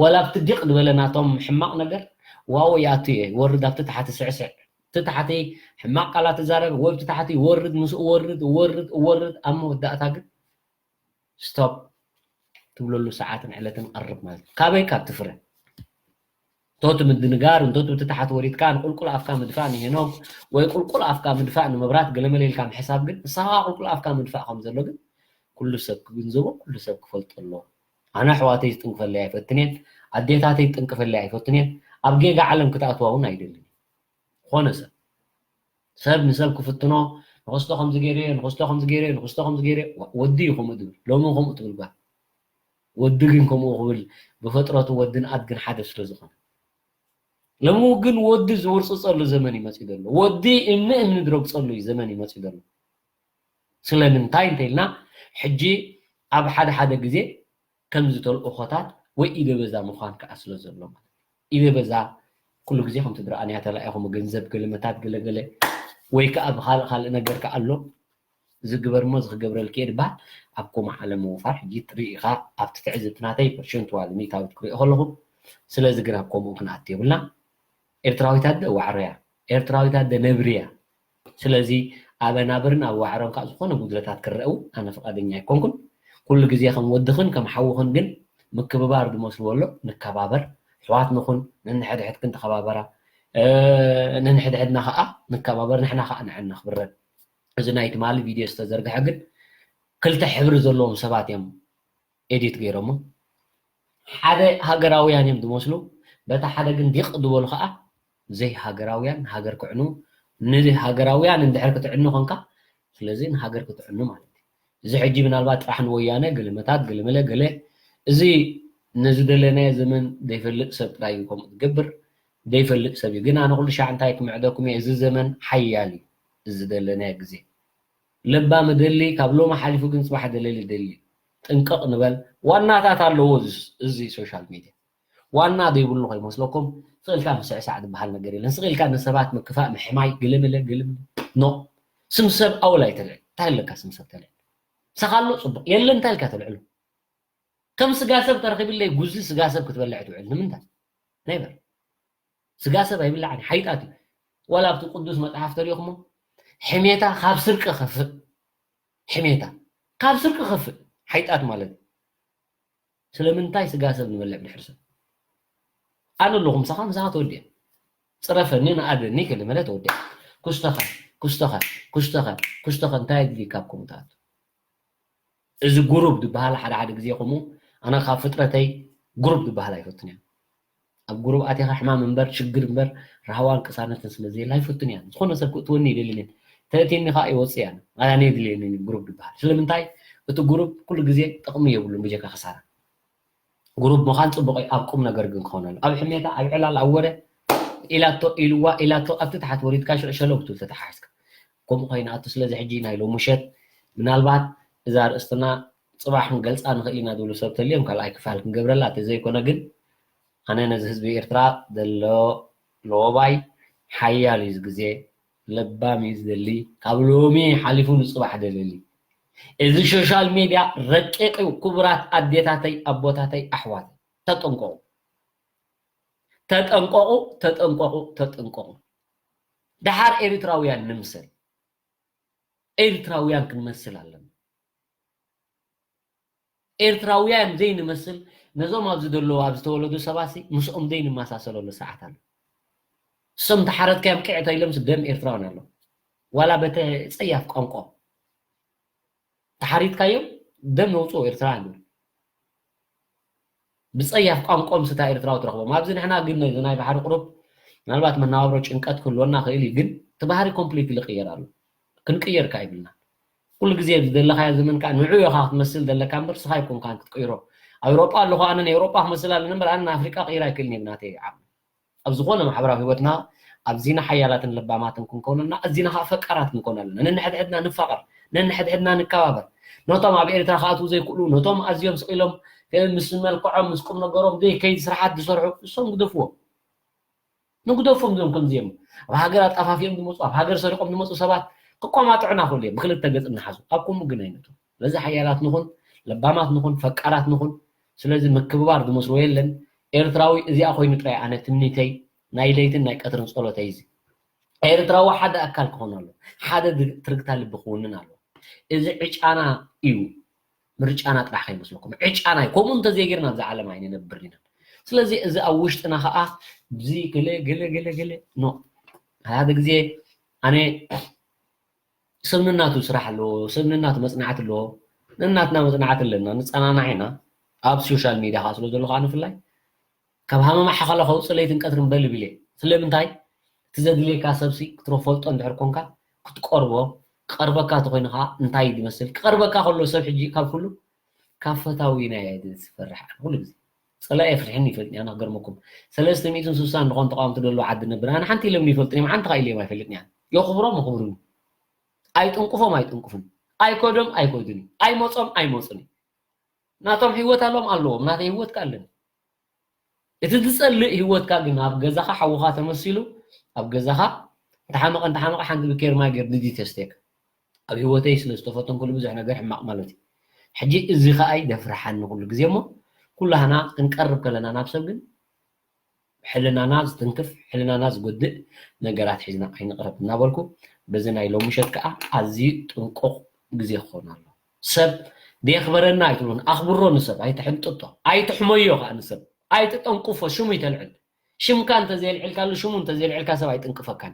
ዋላ ኣብቲ ዲቕ ዝበለ ናቶም ሕማቕ ነገር ዋው ይኣቱ እየ ይወርድ ኣብቲ ታሕቲ ስዕስዕ እቲ ታሕቲ ሕማቕ ቃላት ትዛረብ ወይ ኣብቲ ታሕቲ ይወርድ ምስኡ ወርድ ወርድ ወርድ ኣብ መወዳእታ ግን ስቶፕ ትብለሉ ሰዓትን ዕለትን ቀርብ ማለት እዩ ካበይ ካብ ትፍረ እንቶት ምድንጋር እንቶት ብቲ ታሕቲ ወሪድካ ንቁልቁል ኣፍካ ምድፋእ ንሄኖክ ወይ ቁልቁል ኣፍካ ምድፋእ ንመብራት ገለመለ ኢልካ ምሕሳብ ግን ንስኻ ቁልቁል ኣፍካ ምድፋእ ከም ዘሎ ግን ኩሉ ሰብ ክግንዘቦ ኩሉ ሰብ ክፈልጦ ኣለዎ ኣነ ኣሕዋተይ ዝጥንቅፈለይ ኣይፈትን እየን ኣዴታተይ ዝጥንቅፈለይ ኣይፈትን እየን ኣብ ጌጋ ዓለም ክትኣትዋ እውን ኣይደልን ኮነ ሰብ ሰብ ንሰብ ክፍትኖ ንክስቶ ከምዚ ገይረ ንክስቶ ከምዚ ገይረ ንክስቶ ከምዚ ገይረ ወዲ እዩ ከምኡ ዝብል ሎሚ ከምኡ ትብል ጓል ወዲ ግን ከምኡ ክብል ብፈጥረቱ ወድን ኣድግን ሓደ ስለ ዝኾነ ሎሚ ግን ወዲ ዝውርፅፀሉ ዘመን ይመፅእ ዘሎ ወዲ እምኒ እምኒ ዝረግፀሉ እዩ ዘመን ይመፅእ ዘሎ ስለምንታይ እንተኢልና ሕጂ ኣብ ሓደ ሓደ ግዜ ከምዚ ተልእኾታት ወይ ኢደ በዛ ምዃን ከዓ ስለ ዘሎ ማለት ኢደ በዛ ኩሉ ግዜ ከምቲ ድረኣንያ ተላኢኹም ገንዘብ ገለመታት ገለገለ ወይ ከዓ ብካልእ ካልእ ነገር ከዓ ኣሎ ዝግበር እሞ ዝክገብረልኪ እየ ዝበሃል ኣብ ኮማ ዓለም ምውፋር ሕጂ ትርኢ ኢኻ ኣብቲ ትዕዝብቲ ናተይ ፐርሸንትዋል ሚእታዊት ክሪኦ ከለኹ ስለዚ ግን ኣብ ከምኡ ክንኣት የብልና ኤርትራዊት ኣደ ዋዕሮ እያ ኤርትራዊት ኣደ ነብሪ እያ ስለዚ ኣበናብርን ኣብ ዋዕሮን ከዓ ዝኾነ ጉድለታት ክረአው ኣነ ፍቃደኛ ኣይኮንኩን ኩሉ ግዜ ከም ወድኽን ከም ሓውኽን ግን ምክብባር ዝመስልዎ ኣሎ ንከባበር ኣሕዋት ንኹን ነንሕድሕድ ክንተኸባበራ ነንሕድሕድና ከዓ ንከባበር ንሕና ከዓ ንዕን ነኽብረን እዚ ናይ ትማሊ ቪድዮ ዝተዘርግሐ ግን ክልተ ሕብሪ ዘለዎም ሰባት እዮም ኤዲት ገይሮሞ ሓደ ሃገራውያን እዮም ዝመስሉ በታ ሓደ ግን ዲቕ ዝበሉ ከዓ ዘይሃገራውያን ሃገር ክዕኑ ንሃገራውያን እንድሕር ክትዕኑ ኮንካ ስለዚ ንሃገር ክትዕኑ ማለት እዩ እዚ ሕጂ ምናልባት ጥራሕ ንወያነ ገለመታት ገለመለ ገለ እዚ ነዚ ደለናዮ ዘመን ዘይፈልጥ ሰብ ጥራይ እዩ ከምኡ ዝገብር ዘይፈልጥ ሰብ እዩ ግን ኣነ ኩሉ ሻዕ እንታይ ክምዕደኩም እየ እዚ ዘመን ሓያል እዩ እዚ ደለናዮ ግዜ ለባም እደሊ ካብ ሎሚ ሓሊፉ ግን ፅባሕ ደለሊ እደሊ ጥንቅቕ ንበል ዋናታት ኣለዎ እዚ ሶሻል ሚድያ ዋና ዘይብሉ ከይመስለኩም ስቕ ኢልካ ምስዕሳዕ ዝበሃል ነገር የለን ስቕ ኢልካ ንሰባት ምክፋእ ምሕማይ ግልምለ ግልምለ ኖ ስም ሰብ ኣውል ኣይተልዕል እንታይ ኣለካ ስም ሰብ ተልዕል ምሳኻ ኣሎ ፅቡቕ የለን እንታይ ኢልካ ተልዕሉ ከም ስጋ ሰብ ተረኺብለይ ጉዚ ስጋ ሰብ ክትበልዕ ትውዕል ንምንታይ ነበር ስጋ ሰብ ኣይብላዕን ሓይጣት እዩ ዋላ ኣብቲ ቅዱስ መፅሓፍ ተሪእኹሞ ሕሜታ ካብ ስርቂ ከፍእ ሕሜታ ካብ ስርቂ ከፍእ ሓይጣት ማለት እዩ ስለምንታይ ስጋ ሰብ ንበልዕ ብድሕሪ ሰብ ኣነ ኣለኹ ምሳኻ ምሳኻ ተወዲአ ጽረፈኒ ንኣደኒ ክልመለ ተወዲኣ። ኩስተኸ፣ ኩስተኸ፣ ኩስተኸ፣ ኩስተኸ እንታይ ኣድልዩ ካብ ከምኡ ትኣቱ? እዚ ጉሩብ ዝበሃል ሓደ ሓደ ግዜ ከምኡ ኣነ ካብ ፍጥረተይ ጉሩብ ዝበሃል ኣይፈቱን እየ። ኣብ ጉሩብ ኣቲኻ ሕማም እምበር ሽግር እምበር ራህዋን ቅሳነትን ስለ ዘየለ ኣይፈቱን እየ። ዝኾነ ሰብ ክእትወኒ ይደልን እየ። ተእቲኒ ከዓ ይወፅእ እያ። ኣነ የድልየኒ ጉሩብ ዝበሃል። ስለምንታይ? እቲ ጉሩብ ኩሉ ግዜ ጥቕሚ የብሉን ብጀካ ክሳራ። ጉሩብ ምዃን ጽቡቕ እዩ፣ ኣብ ቁም ነገር ግን ክኾነሉ። ኣብ ሕሜታ፣ ኣብ ዕላል፣ ኣብ ወረ ኢላቶ ኢልዋ ኢላቶ ኣብቲ ታሕቲ ወሪድካ ሽዑ ሸለው ክትብል ተተሓሒዝካ። ከምኡ ኮይና ኣቶ ስለዚ ሕጂ ናይ ሎሚ ምሸት ምናልባት እዛ ኣርእስትና ጽባሕ ክንገልጻ ንኽእል ኢና ዝብሉ ሰብ ተልዮም ካልኣይ ክፋል ክንገብረላ፣ ተዘይኮነ ግን ኣነ ነዚ ህዝቢ ኤርትራ ዘሎ ለወባይ ሓያል እዩ ግዜ ለባም እዩ ዝደሊ፣ ካብ ሎሚ ሓሊፉ ንጽባሕ ደለሊ። እዚ ሶሻል ሜድያ ረቂቕ እዩ። ክቡራት ኣዴታተይ፣ ኣቦታተይ፣ ኣሕዋተይ ተጠንቀቑ። ተጠንቀቑ፣ ተጠንቀቑ፣ ተጠንቀቑ። ደሓር ኤርትራውያን ንምሰል። ኤርትራውያን ክንመስል ኣለና። ኤርትራውያን ዘይንመስል ነዞም ኣብዚ ዘለዉ ኣብ ዝተወለዱ ሰባሲ ምስኦም ዘይንመሳሰለሉ ሰዓት ኣሎ። እሶም ተሓረድካዮም ቅዕቶ ኢሎም ደም ኤርትራውያን ኣሎ። ዋላ በቲ ጸያፍ ቋንቋ ተሓሪድካዮም ደም ነውፅኦ ኤርትራውያን ዝብል ብፀያፍ ቋንቋኦም ስታ ኤርትራዊ ትረኽቦም። ኣብዚ ንሕና ግን ነዚ ናይ ባሕሪ ቁሩብ ምናልባት መነባብሮ ጭንቀት ክህልወና ክእል እዩ፣ ግን እቲ ባህሪ ኮምፕሊትሊ ይቕየር ኣሎ። ክንቅየር ከኣ ይብልና። ኩሉ ግዜ ኣብዚ ዘለኻዮ ዘመን ከኣ ንዑ ኢኻ ክትመስል ዘለካ እምበር ስኻ ኣይኮንካን ክትቅይሮ። ኣብ ኤውሮጳ ኣለኹ ኣነ ንኤውሮጳ ክመስል ኣለኒ እምበር ኣነ ንኣፍሪቃ ክቕይር ኣይክእልን እየ ብናተይ ዓቕሚ። ኣብ ዝኾነ ማሕበራዊ ህይወትና ኣዚና ሓያላትን ለባማትን ክንከውን ኣለና፣ ኣዚና ከኣ ፈቃራት ክንከውን ኣለና። ነንሕድሕድና ንፋቐር፣ ነንሕድሕድና ንከባበር። ነቶም ኣብ ኤርትራ ክኣትዉ ዘይክእሉ፣ ነቶም ኣዝዮም ስቕ ኢሎም ምስ መልክዖም ምስ ቁም ነገሮም ዘይከይድ ስራሓት ዝሰርሑ እሶም ግደፍዎም። ንግደፎም እዞም ከምዚኦም ኣብ ሃገር ኣጣፋፊኦም ዝመፁ ኣብ ሃገር ሰሪቆም ዝመፁ ሰባት ክቋማጥዑና ክእሉ እዮም። ብክልተ ገፅ እናሓዙ ኣብ ከምኡ ግን ኣይነቱ። ስለዚ ሓያላት ንኹን፣ ለባማት ንኹን፣ ፈቃራት ንኹን። ስለዚ ምክብባር ዝመስሎ የለን። ኤርትራዊ እዚኣ ኮይኑ ጥራይ ኣነ ትምኒተይ ናይ ለይትን ናይ ቀትርን ጸሎተይ እዚ ኤርትራዊ ሓደ ኣካል ክኾን ኣሎ፣ ሓደ ትርግታ ልቢ ክውንን ኣሎ። እዚ ዕጫና እዩ። ምርጫና ጥራሕ ከይመስለኩም ዕጫና እዩ። ከምኡ እንተዘይጌርና ኣብዚ ዓለም ኣይንነብር ኢና። ስለዚ እዚ ኣብ ውሽጥና ከዓ ብዚ ገለ ገለ ገለ ገለ ኖ ሓደ ግዜ ኣነ ሰብ ንናቱ ስራሕ ኣለዎ፣ ሰብ ንናቱ መፅናዕቲ ኣለዎ። ንናትና መፅናዕቲ ኣለና፣ ንፀናናዕ ኢና። ኣብ ሶሻል ሚድያ ከዓ ስለ ዘሎ ከዓ ንፍላይ ካብ ሃመማ ሓኸላ ከውፅእ ለይትን ቀትርን በል ብል እየ። ስለምንታይ? እቲ ዘድልየካ ሰብሲ ክትፈልጦ እንድሕር ኮንካ ክትቀርቦ ክቐርበካ ተኮይኑ ከዓ እንታይ ዝመስል ክቐርበካ ከሎ ሰብ ሕጂ ካብ ኩሉ ካብ ፈታዊና እየ ዝፈርሕ ኣነ ኩሉ ግዜ። ፀላኢ የፍርሕኒ ይፈልጥኒ ኣነ ክገርመኩም። ሰለስተ ሚእትን ስሳን ዝኾኑ ተቃወምቲ ዘለዎ ዓዲ ነብር ኣነ ሓንቲ ኢሎም ይፈልጥኒ እዮም ሓንቲ ከዓ ኢሎም ኣይፈልጥኒ ኣነ። የኽብሮም የኽብሩኒ። ኣይጥንቁፎም ኣይጥንቁፉን። ኣይከዶም ኣይከዱኒ። ኣይመጾም ኣይመጹኒ። ናቶም ህይወት ኣሎም ኣለዎም ናተይ ህይወት ከ ኣለኒ። እቲ ዝጸልእ ህይወትካ ግን ኣብ ገዛኻ ሓውኻ ተመሲሉ ኣብ ገዛኻ እንተሓመቐ እንተሓመቐ ሓንቲ ብኬርማ ገር ድዲ ተስቴክ ኣብ ህይወተይ ስለ ዝተፈተንኩሉ ብዙሕ ነገር ሕማቕ ማለት እዩ። ሕጂ እዚ ከኣ ይደፍርሓኒ ኩሉ ግዜ እሞ ኩላህና ክንቀርብ ከለና ናብ ሰብ ግን ሕልናና ዝትንክፍ ሕልናና ዝጎድእ ነገራት ሒዝና ኣይንቕረብ እናበልኩ በዚ ናይ ሎሚ ምሸት ከዓ ኣዝዩ ጥንቁቕ ግዜ ክኾን ኣሎ። ሰብ ደየኽበረና ኣይትብሉን ኣኽብሮ ንሰብ ኣይትሕንጥጦ ኣይትሕመዮ ከዓ ንሰብ ኣይትጠንቁፎ ሽሙ ይተልዕል ሽምካ እንተዘየልዕልካሉ ሽሙ እንተዘየልዕልካ ሰብ ኣይጥንቅፈካን።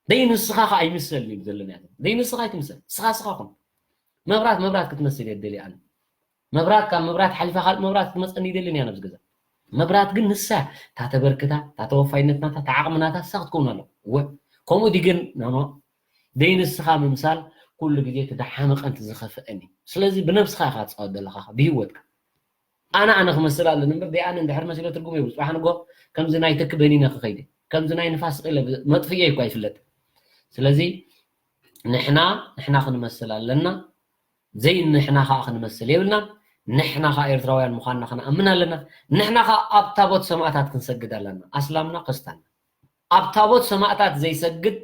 ደይ ንስኻ ኸዓ ኣይምሰል ይብል ዘለና ያለ ደይ ንስኻ ኣይትምሰል ስኻ ስኻ ኹን። መብራት መብራት ክትመስል እየ ደሊ ኣነ። መብራት ካብ መብራት ሓሊፋ ካልእ መብራት ክትመፀኒ ይደልን እያ ነብዚ ገዛ። መብራት ግን ንሳ እታ ተበርክታ እታ ተወፋይነት ናታ እታ ዓቕሚ ናታ ንሳ ክትከውን ኣለዋ። እወ ከምኡ ዲ ግን ኖኖ ደይ ንስኻ ምምሳል ኩሉ ግዜ እቲ ዝሓመቐን እቲ ዝኸፍአን እዩ። ስለዚ ብነብስኻ ኢኻ ትፃወት ዘለኻ ብህይወትካ። ኣነ ኣነ ክመስል ኣለኒ እምበር ደይ ኣነ እንድሕር መሲለ ትርጉም የብሉ። ፅባሕ ንጎ ከምዚ ናይ ተኪ በኒነ ክኸይደ ከምዚ ናይ ንፋስ ስቕ ኢለ መጥፍኤ እኳ ይፍለጥ። ስለዚ ንሕና ንሕና ክንመስል ኣለና። ዘይንሕና ከዓ ክንመስል የብልና። ንሕና ከዓ ኤርትራውያን ምዃንና ክንኣምን ኣለና። ንሕና ከዓ ኣብ ታቦት ሰማእታት ክንሰግድ ኣለና ኣስላምና ክርስታንና። ኣብ ታቦት ሰማእታት ዘይሰግድ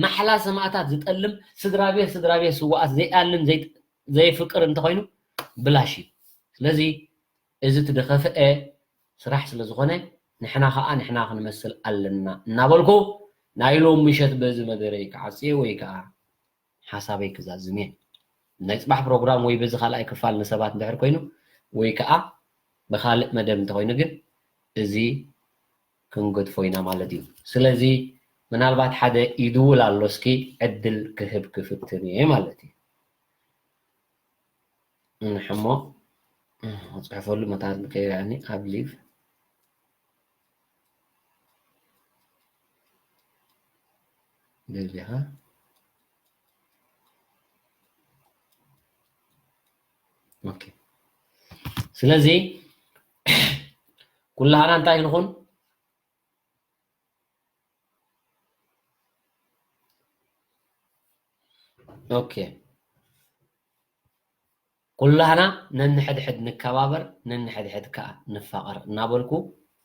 ማሕላ ሰማእታት ዝጠልም ስድራቤት ስድራቤት ስዋኣት ዘይኣልን ዘይፍቅር እንተኮይኑ ብላሽ እዩ። ስለዚ እዚ ትደኸፍአ ስራሕ ስለ ዝኾነ ንሕና ከዓ ንሕና ክንመስል ኣለና እናበልኩ ናይ ሎም ምሸት በዚ መደረይ ክዓፅየ ወይ ከዓ ሓሳበይ ክዛዝም እየ። ናይ ፅባሕ ፕሮግራም ወይ በዚ ካልኣይ ክፋል ንሰባት እንድሕር ኮይኑ ወይ ከዓ ብካልእ መደብ እንተኮይኑ ግን እዚ ክንገድፎ ኢና ማለት እዩ። ስለዚ ምናልባት ሓደ ይድውል ኣሎ፣ እስኪ ዕድል ክህብ ክፍትን እየ ማለት እዩ። እንሕሞ፣ ክጽሕፈሉ መታን ከይረኣኒ ኣብ ሊቭ ደሊኻ። ኦኬ። ስለዚ ኩላህና እንታይ ንኹን? ኦኬ። ኩላህና ነንሕድሕድ ንከባበር፣ ነንሕድሕድ ከኣ ንፋቐር እናበልኩ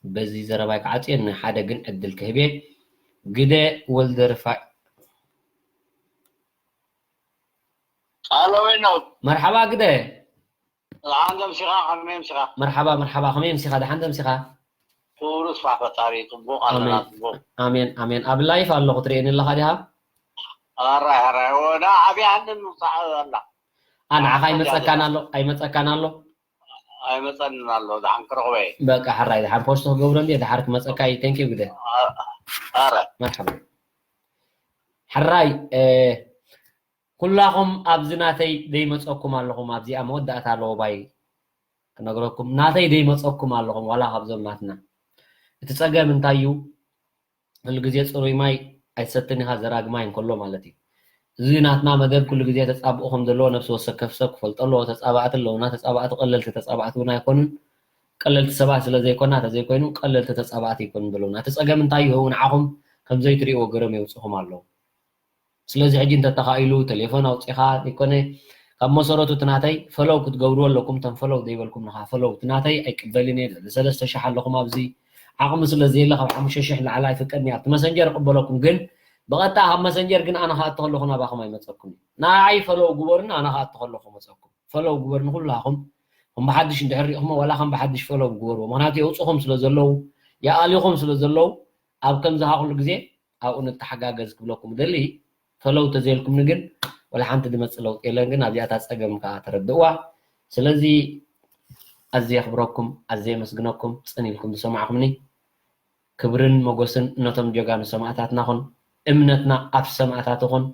በዚ ዘረባይ ክዓጽዮ፣ ንሓደ ግን ዕድል ክህብ እየ። ግደ ወልደ ርፋ-፣ ኣሎ ወይ ነው? መርሓባ ግደ። ደሓን ደምሲኻ፣ ከመይ ኣምሲኻ? መርሓባ፣ መርሓባ፣ ከመይ ኣምሲኻ? ደሓን ደምሲኻ? ክቡር ስፋሕ ፈጣሪ፣ ጽቡቕ ኣለና፣ ኣሜን። ጽቡቕ። ኣሜን፣ ኣሜን። ኣብ ላይፍ ኣለኹ፣ ትርእየኒ ኣለኻ ዲኻ? ኣራይ፣ ኣራይ፣ ወዳ ዓብያ ሃንን ምውጻእ ኣላ። ኣን ዓኻ ኣይመጸካን ኣሎ፣ ኣይመጸካን ኣሎ። ኣይመጸንን ኣሎ፣ ደሓን ክረኽበ እየ። በቃ፣ ሕራይ፣ ደሓን ፖስት ክገብረሉ እየ፣ ደሓር ክመጸካ እዩ። ቴንክ ዩ ግደ። ኣረ። መርሓባ። ሕራይ፣ እ፣ ኩላኹም ኣብዚ ናተይ ደይመጸኩም ኣለኹም፣ ኣብዚኣ መወዳእታ ኣለዎ ባይ ክነግረኩም፣ ናተይ ደይመጸኩም ኣለኹም፣ ዋላ ካብዞም ናትና። እቲ ጸገም እንታይ እዩ? ኩሉ ግዜ ጽሩይ ማይ ኣይትሰትን ኢኻ፣ ዘራግ ማይ እንከሎ ማለት እዩ። እዚ ናትና መደብ ኩሉ ግዜ ተጻብኦ ከም ዘለዎ ነፍሲ ወከፍ ሰብ ክፈልጦ ኣለዎ። ተጻባእቲ ኣለውና፣ ተጻባእቲ ቀለልቲ ተጻባእቲ እውን ኣይኮኑን። ቀለልቲ ሰባት ስለ ዘይኮና፣ ተዘይኮይኑ ቀለልቲ ተጻባእቲ ኣይኮኑን ዘለውና። እቲ ጸገም እንታይ እዩ? ንዓኹም ከም ዘይትርእይዎ ገረም የውጽኹም ኣለዉ። ስለዚ ሕጂ እንተተኻኢሉ ቴሌፎን ኣውፂኻ ዘይኮነ፣ ካብ መሰረቱ እቲ ናተይ ፈለው ክትገብርዎ ኣለኩም። እቶም ፈለው ዘይበልኩም ንኻ ፈለው፣ እቲ ናተይ ኣይቅበልን እየ። ልዕሊ ሰለስተ ሽሕ ኣለኹም ኣብዚ። ዓቕሚ ስለ ዘየለ ካብ ሓሙሽተ ሽሕ ንላዕሊ ኣይፍቀድን እየ። ኣብቲ መሰንጀር እቕበለኩም፣ ግን ብቐጥታ ካብ መሰንጀር ግን ኣነ ክኣቱ ከለኹ ናባኹም ኣይመፀኩም እዩ። ንዓይ ፈለው ግበሩኒ፣ ኣነ ክኣቱ ከለኹ መፀኩም። ፈለው ግበሩኒ ኩላኹም። ከም ብሓድሽ እንድሕር ሪእኹሞ ዋላ ከም ብሓድሽ ፈለው ግበርዎ። ምኽንያቱ የውፅኹም ስለ ዘለዉ፣ የኣልዩኹም ስለ ዘለዉ፣ ኣብ ከምዚ ኩሉ ግዜ ኣብኡ ንተሓጋገዝ ክብለኩም እደሊ። ፈለው ተዘይልኩምኒ ግን ወላ ሓንቲ ዝመጽእ ለውጢ የለን። ግን ኣብዚኣታ ጸገም ከኣ ተረድእዋ። ስለዚ ኣዝየ የኽብረኩም፣ ኣዝየ የመስግነኩም፣ ጽን ኢልኩም ዝሰማዕኩምኒ። ክብርን ሞገስን ነቶም ጀጋኑ ሰማእታትና ኹን። እምነትና ኣብ ሰማእታት ኹን።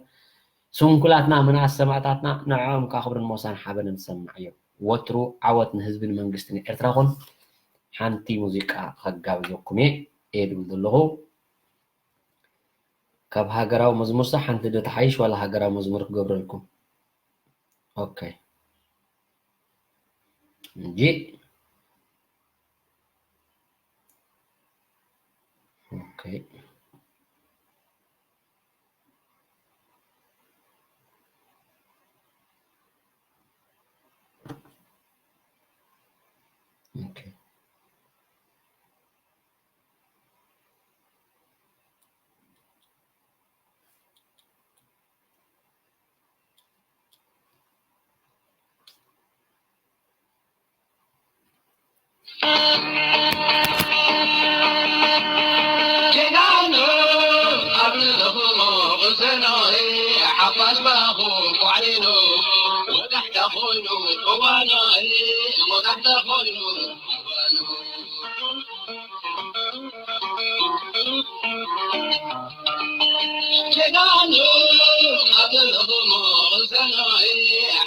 ስንኩላትና ምንኣስ ሰማእታትና፣ ንዕኦም ከኣ ክብርን ሞሳን ሓበንን ዝሰማዕ እዮም። ወትሩ ዓወት ንህዝብን መንግስትን ኤርትራ ኹን። ሓንቲ ሙዚቃ ከጋብዘኩም እየ፣ እየ ድብል ዘለኹ። ካብ ሃገራዊ መዝሙርሳ ሓንቲ ዶ ትሓይሽ ዋላ ሃገራዊ መዝሙር ክገብረልኩም? ኦኬ። እንጂ ኦኬ። ኦኬ። ጀጋኑ ኣብ ንለኽሞ ቅሰናይ ሓፋሽ ባኹ ቋዕሊኑ ወጋሕታ ኮይኑ እዋኑ ወጋሕታ ኮይኑ እዋኑ ጀጋኑ ኣብ ዘለኹሞ ቅሰናይ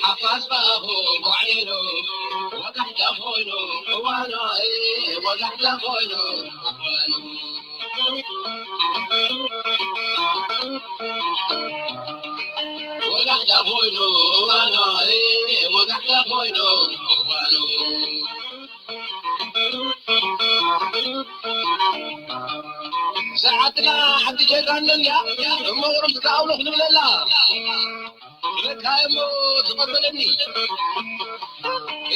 ሓፋሽ ባኹ ቋዕሊኑ ወጋሕታ ኮይኑ እዋኑ ወጋሕታ ኮይኑ እዋኑ ወጋሕታ ኮይኑ እዋኑ ወጋሕታ ኮይኑ እዋኑ ሰዓትና ሓንቲ ጀጋኑ እያ እሞ ቁሩብ ትካውሎ ክንብለላ ለካ እሞ ተቐበለኒ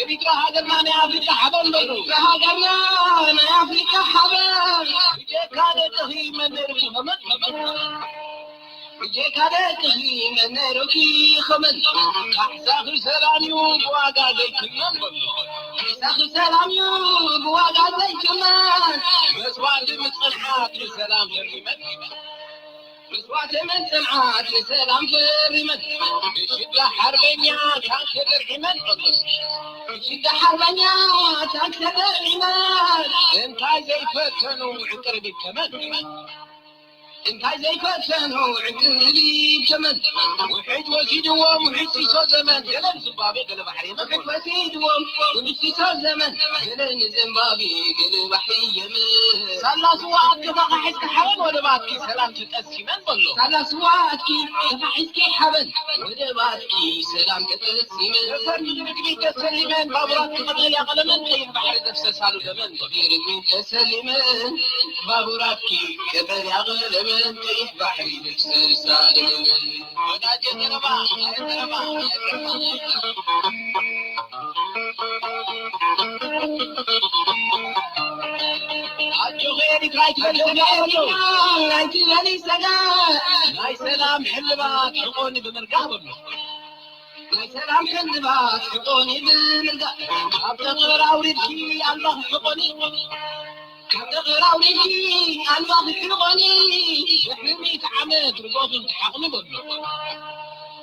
ኤሪትራ ሃገርና ናይ ኣፍሪቃ ሓበን በሉ ሃገርና ናይ ኣፍሪቃ ሓበን ብጀካ ደቅኺ መን ነይሩኪ ከመን ብጀካ ደቅኺ መን ነይሩኪ ከመን ካሕሳኺ ሰላም እዩ ብዋጋ ዘይትመን በሉ ካሕሳኺ ሰላም እዩ ብዋጋ ዘይትመን መስዋእቲ ምፅንሓት ንሰላም ዘሪመን መስዋዕተ መጽንዓት ንሰላም ፈሪመን፣ ብሽዳ ሓርበኛ ታንክ ተደርዒመን፣ ብሽዳ ሓርበኛ ታንክ ተደርዒመን፣ እንታይ ዘይፈተኑ ዕንቅርቢት ተመን፣ እንታይ ዘይፈተኑ ዕንቅርቢት ተመን፣ ውሕጅ ወሲድዎም ውሕጅ ሲሶ ዘመን፣ ገለ ንዝምባብዌ ገለ ባሕሪ የመን፣ ውሕጅ ወሲድዎም ውሕጅ ሲሶ ዘመን፣ ገለ ንዝምባብዌ ገለ ባሕሪ የመን። ሳላ ስዋ ኣከፋ ሒዝካ ሓበን ወደባትኪ ሰላም ተጠሲመን በሎ። ሳላ ስዋ ኣትኪ ተፋሒዝኪ ሓበን ወደባትኪ ሰላም ተጠሲመን። ነፈርቲ ርግቢት ተሰሊመን ባቡራት ክቐበል ያቐለመን ቀይሕ ባሕሪ ዘፍሰሳሉ ደመን። ርግቢት ተሰሊመን ባቡራትኪ ቀበል ያቐለመን ቀይሕ ባሕሪ ዘፍሰሳሉ ደመን። ወዳጀ ዘረባ፣ ዘረባ። ኣጆኺ ኤሪትራ ኣይትበሊ ሰጋእ በሎ። ኣይትበሊ ሰጋእ። ናይ ሰላም ሕልባት ሕቆኒ ብምርጋእ በሎ። ናይ ሰላም ሕልባት ሕቆኒ ብምርጋእ። ካብ ጠቕር ኣውሪድኪ ኣልማኽ ሕቆኒ። ካብ ጠቕር ኣውሪድኪ ኣልማኽ ሕቆኒ። ድሕሪ ሚእቲ ዓመት ርጎኺ ክትሓቕኒ በሎ።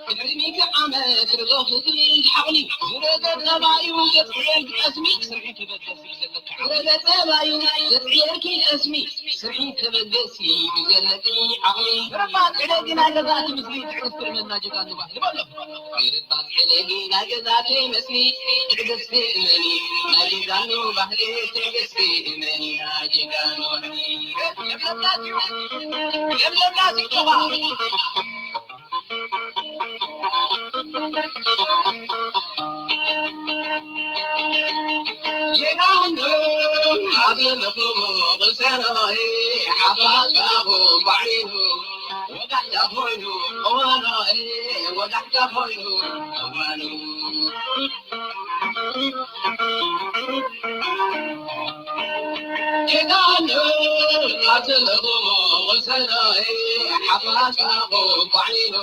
ድሕሪ ሚእቲ ዓመት ርጎኺ ክትሓቕኒ። ዝረገ ጠባዩ ዘጥዕየልኪ ጠስሚ ስርሒ ተበገሲ ብዘለኪ ዓቕሚ። ዝረገ ጠባዩ ዘጥዕየልኪ ጠስሚ ስርሒ ተበገሲ ብዘለኪ ዓቕሚ። ምርባጥ ዕደጊ ናይ ገዛእቲ ምስሊ ትዕግስቲ እመና ጀጋኑ ባህሊ በሎ። ምርባጥ ዕደጊ ናይ ገዛእቲ ምስሊ ትዕግስቲ እመኒ ናይ ጀጋኑ ባህሊ ትዕግስቲ እመኒ ናይ ጀጋኑ ባህሊ። ለምለምናት እዩ። ለምለምናት እዩ ጆኻ። ጀጋኑ ኣብ ዘለኹሞ ቅሰኖይ ሓፋሽ ካኹም ባዕሊኑ ወጋሕታ ኮይኑ እዋኖይ ወጋሕታ ኮይኑ እዋኑ። ጀጋኑ ኣብ ዘለኹሞ ቅሰኖይ ሓፋሽ ካኹም ባዕሊኑ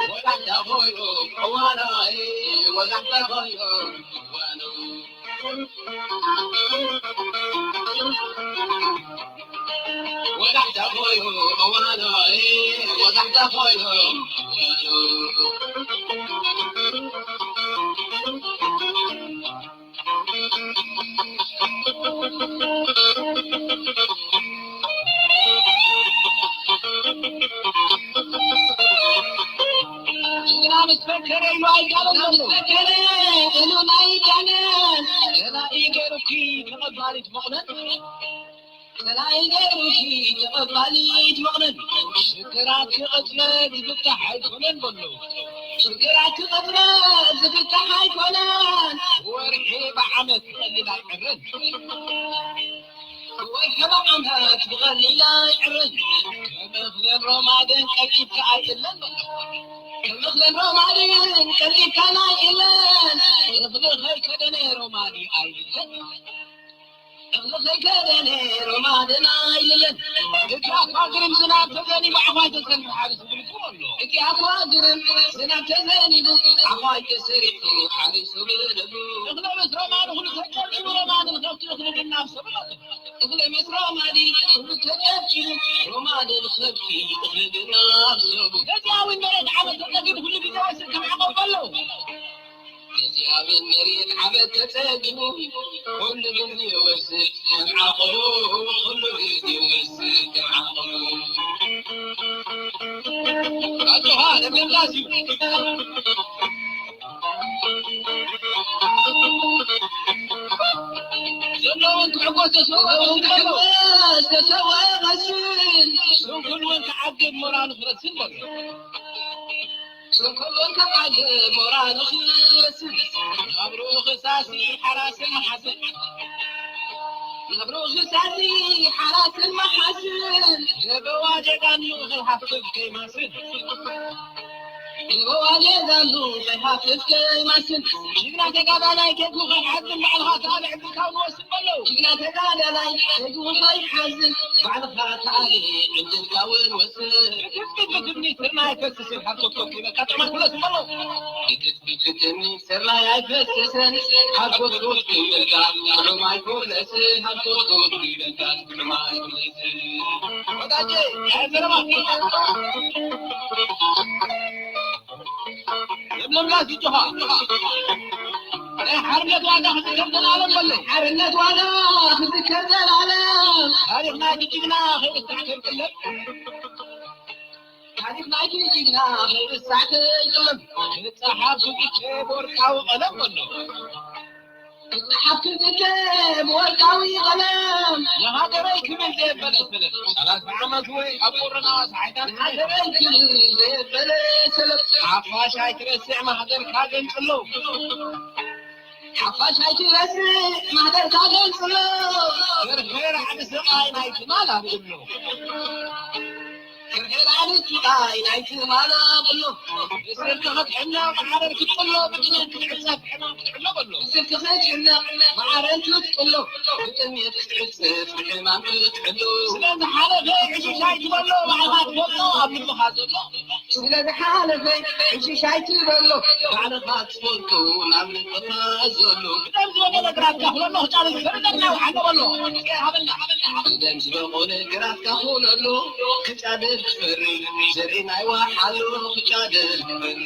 ወጋሕታ ኮይኑ እዋኖይ ወጋሕታ ኮይኑ እዋኑ። ወጋሕታ ኮይኑ እዋኑ፣ ወጋሕታ ኮይኑ እዋኑ። ጅግና ምስ ፈከረ ኢሉ ኣይጋበን ዘሎ። ምስ ፈከረ ኢሉ ኣይጋበን። ገና ኢገሩኪ ተቐባሊት መቑነን። ከላይ ገይሩኪ ተቐባሊት መቕነን። ሽግራት ክቐጽለ ዝፍታሕ ኣይኮነን በሎ። ሽግራት ክቐጽለ ዝፍታሕ ኣይኮነን። ወርሒ ብዓመት ክቐልል ኣይዕረን። ወርሒ ብዓመት ክቐልል ኣይዕረን። ከም እኽልን ሮማድን ቀልጢፍካ ኣይእለን በሎ። ከም እኽልን ሮማድን ቀልጢፍካ ኣይእለን። እኽሊ ከይከደነ ሮማዲ ኣይልለን። እኽሊ ከይከደነ ሮማድን ኣይልለን። እቲ ኣኳ ግርም ዝናብ ተዘኒቡ ዓዃይ ተሰሪሑ ሓሪሱ ብልቡ ኣሎ። እቲ ኣኳ ግርም ዝናብ ተዘኒቡ ዓዃይ ተሰሪሑ ሓሪሱ ብልቡ። እኽሊ ምስ ሮማድ እኽሊ ተጨብጭቡ ሮማድን ከብቲ እኽሊ ብናብ ሰብሉ ኣሎ። እኽሊ ምስ ሮማዲ እኽሊ ተጨብጭቡ ሮማድን ከብቲ እኽሊ ብናብ ሰቡ። ነዚ ኣዊን መሬት ዓመት ተጠጊቡ ኩሉ ግዜ ወስድ ከም ዓቐብ ኣሎ። ነዚ ኣብ መሬት ዓመት ተጸጊቡ፣ ኩሉ ግዜ ይወስድ ከም ዓቕሙ፣ ኩሉ ግዜ ይወስድ ከም ዓቕሙ። ኣጆኻ፣ ለምለም ዳስ እዩ። ዘለውን ክዕጎስ ተሰውኦ እውን ከሎ። ክዕጎስ ተሰውኦ ይመስል። ስንኩል እውን ክዓግብ ሞራሉ ክረስን በሎ። ስንኩል ከዓግብ ሞራሉ ክስብ። ናብርኡ ክሳሲ ሓራስን መሓስን። ናብርኡ ክሳሲ ሓራስን መሓስን። ለበዋ ጀጋኑ ከይሃፍፍ ከይማስን። ለበዋ ጀጋኑ ከይሃፍፍ ከይማስን። ጅግና ተጋዳላይ ኬድኩ ከይሓዝን ባዕልኻ ተቓልዕ ብካው ንወስን በለው። ጅግና ተጋዳላይ ኬድኩ ከይሓዝን ባዕልኻ ተኣሊ ዕድልካ እውን ወስን። ክትፊት ብትምኒት ስርናይ ኣይፈስስን፣ ሃብቶ ኮኪበካ ጥዕማት ብሎ ስመሎ። ክትፊት ብትምኒት ስርናይ ኣይፈስስን፣ ሃብቶ ኮኪበካ ጥዑም ኣይኮነስን፣ ሃብቶ ኮኪበካ ጥዑም ኣይኮነስን። ወዳጄ፣ ኣይ ዘረባ። ለምለም ራስ ይጮኻ። ናይ ሓርነት ዋጋ ክዝከር ዘላለም በሎ። ሓርነት ዋጋ ክዝከር ዘላለም። ታሪኽ ናይቲ ጅግና ከይርሳዕ ከይቅለም። ታሪኽ ናይቲ ጅግና ከይርሳዕ ከይቅለም። ክጸሓፍ ዝግበ ብወርቃዊ ቀለም በሎ። ክጸሓፍ ክዝከር ብወርቃዊ ቀለም። ንሃገረይ ክብል ዘየበለ ሰለፍ። ሰላሳ ዓመት ወይ ኣብ ቁርናዋ ሰዓይታት። ንሃገረይ ክብል ዘየበለ ሰለፍ። ሓፋሽ ኣይትረስዕ ማህደርካ ገንጽሎ። ሓፋሽ ኣይትረስዕ ማህደርካ ገንጽሎ። ፍርሒ ራዕዲ ስቓይ ናይ ትማል ኣብሎ። ፍርሒ ራዕዲ ስቓይ ናይ ትማል ኣብሎ። ብስልኪ ክትሕነቕ ዓረር ክትጥሎ፣ ብጥሜት ክትዕጸፍ ሕማም ክትዕሎ በሎ። ብስልኪ ክትሕነቕ ዓረር ክትጥሎ፣ ብጥሜት ክትዕጸፍ ሕማም ክትዕሎ። ስለ ዝሓለፈ ዕሽሽ ኣይትበሎ፣ ባዕልኻ ትፈልጦ ኣብ ልብኻ ዘሎ። ስለ ዝሓለፈ ዕሽሽ ኣይትበሎ፣ ባዕልኻ ትፈልጦ ናብ ልብኻ ዘሎ። ደም ዝበቆለ ግራትካ ክበሎ፣ ክጫን ዝፈርደና ውሓሎ በሎ። ሃበልና፣ ሃበልና፣ ሃበልና። ደም ዝበቆለ ግራትካ ክበሎ፣ ክጫን ዝፈርድ ዘርኢ ናይ ውሓሎ፣ ክጫን ዝፈርድ።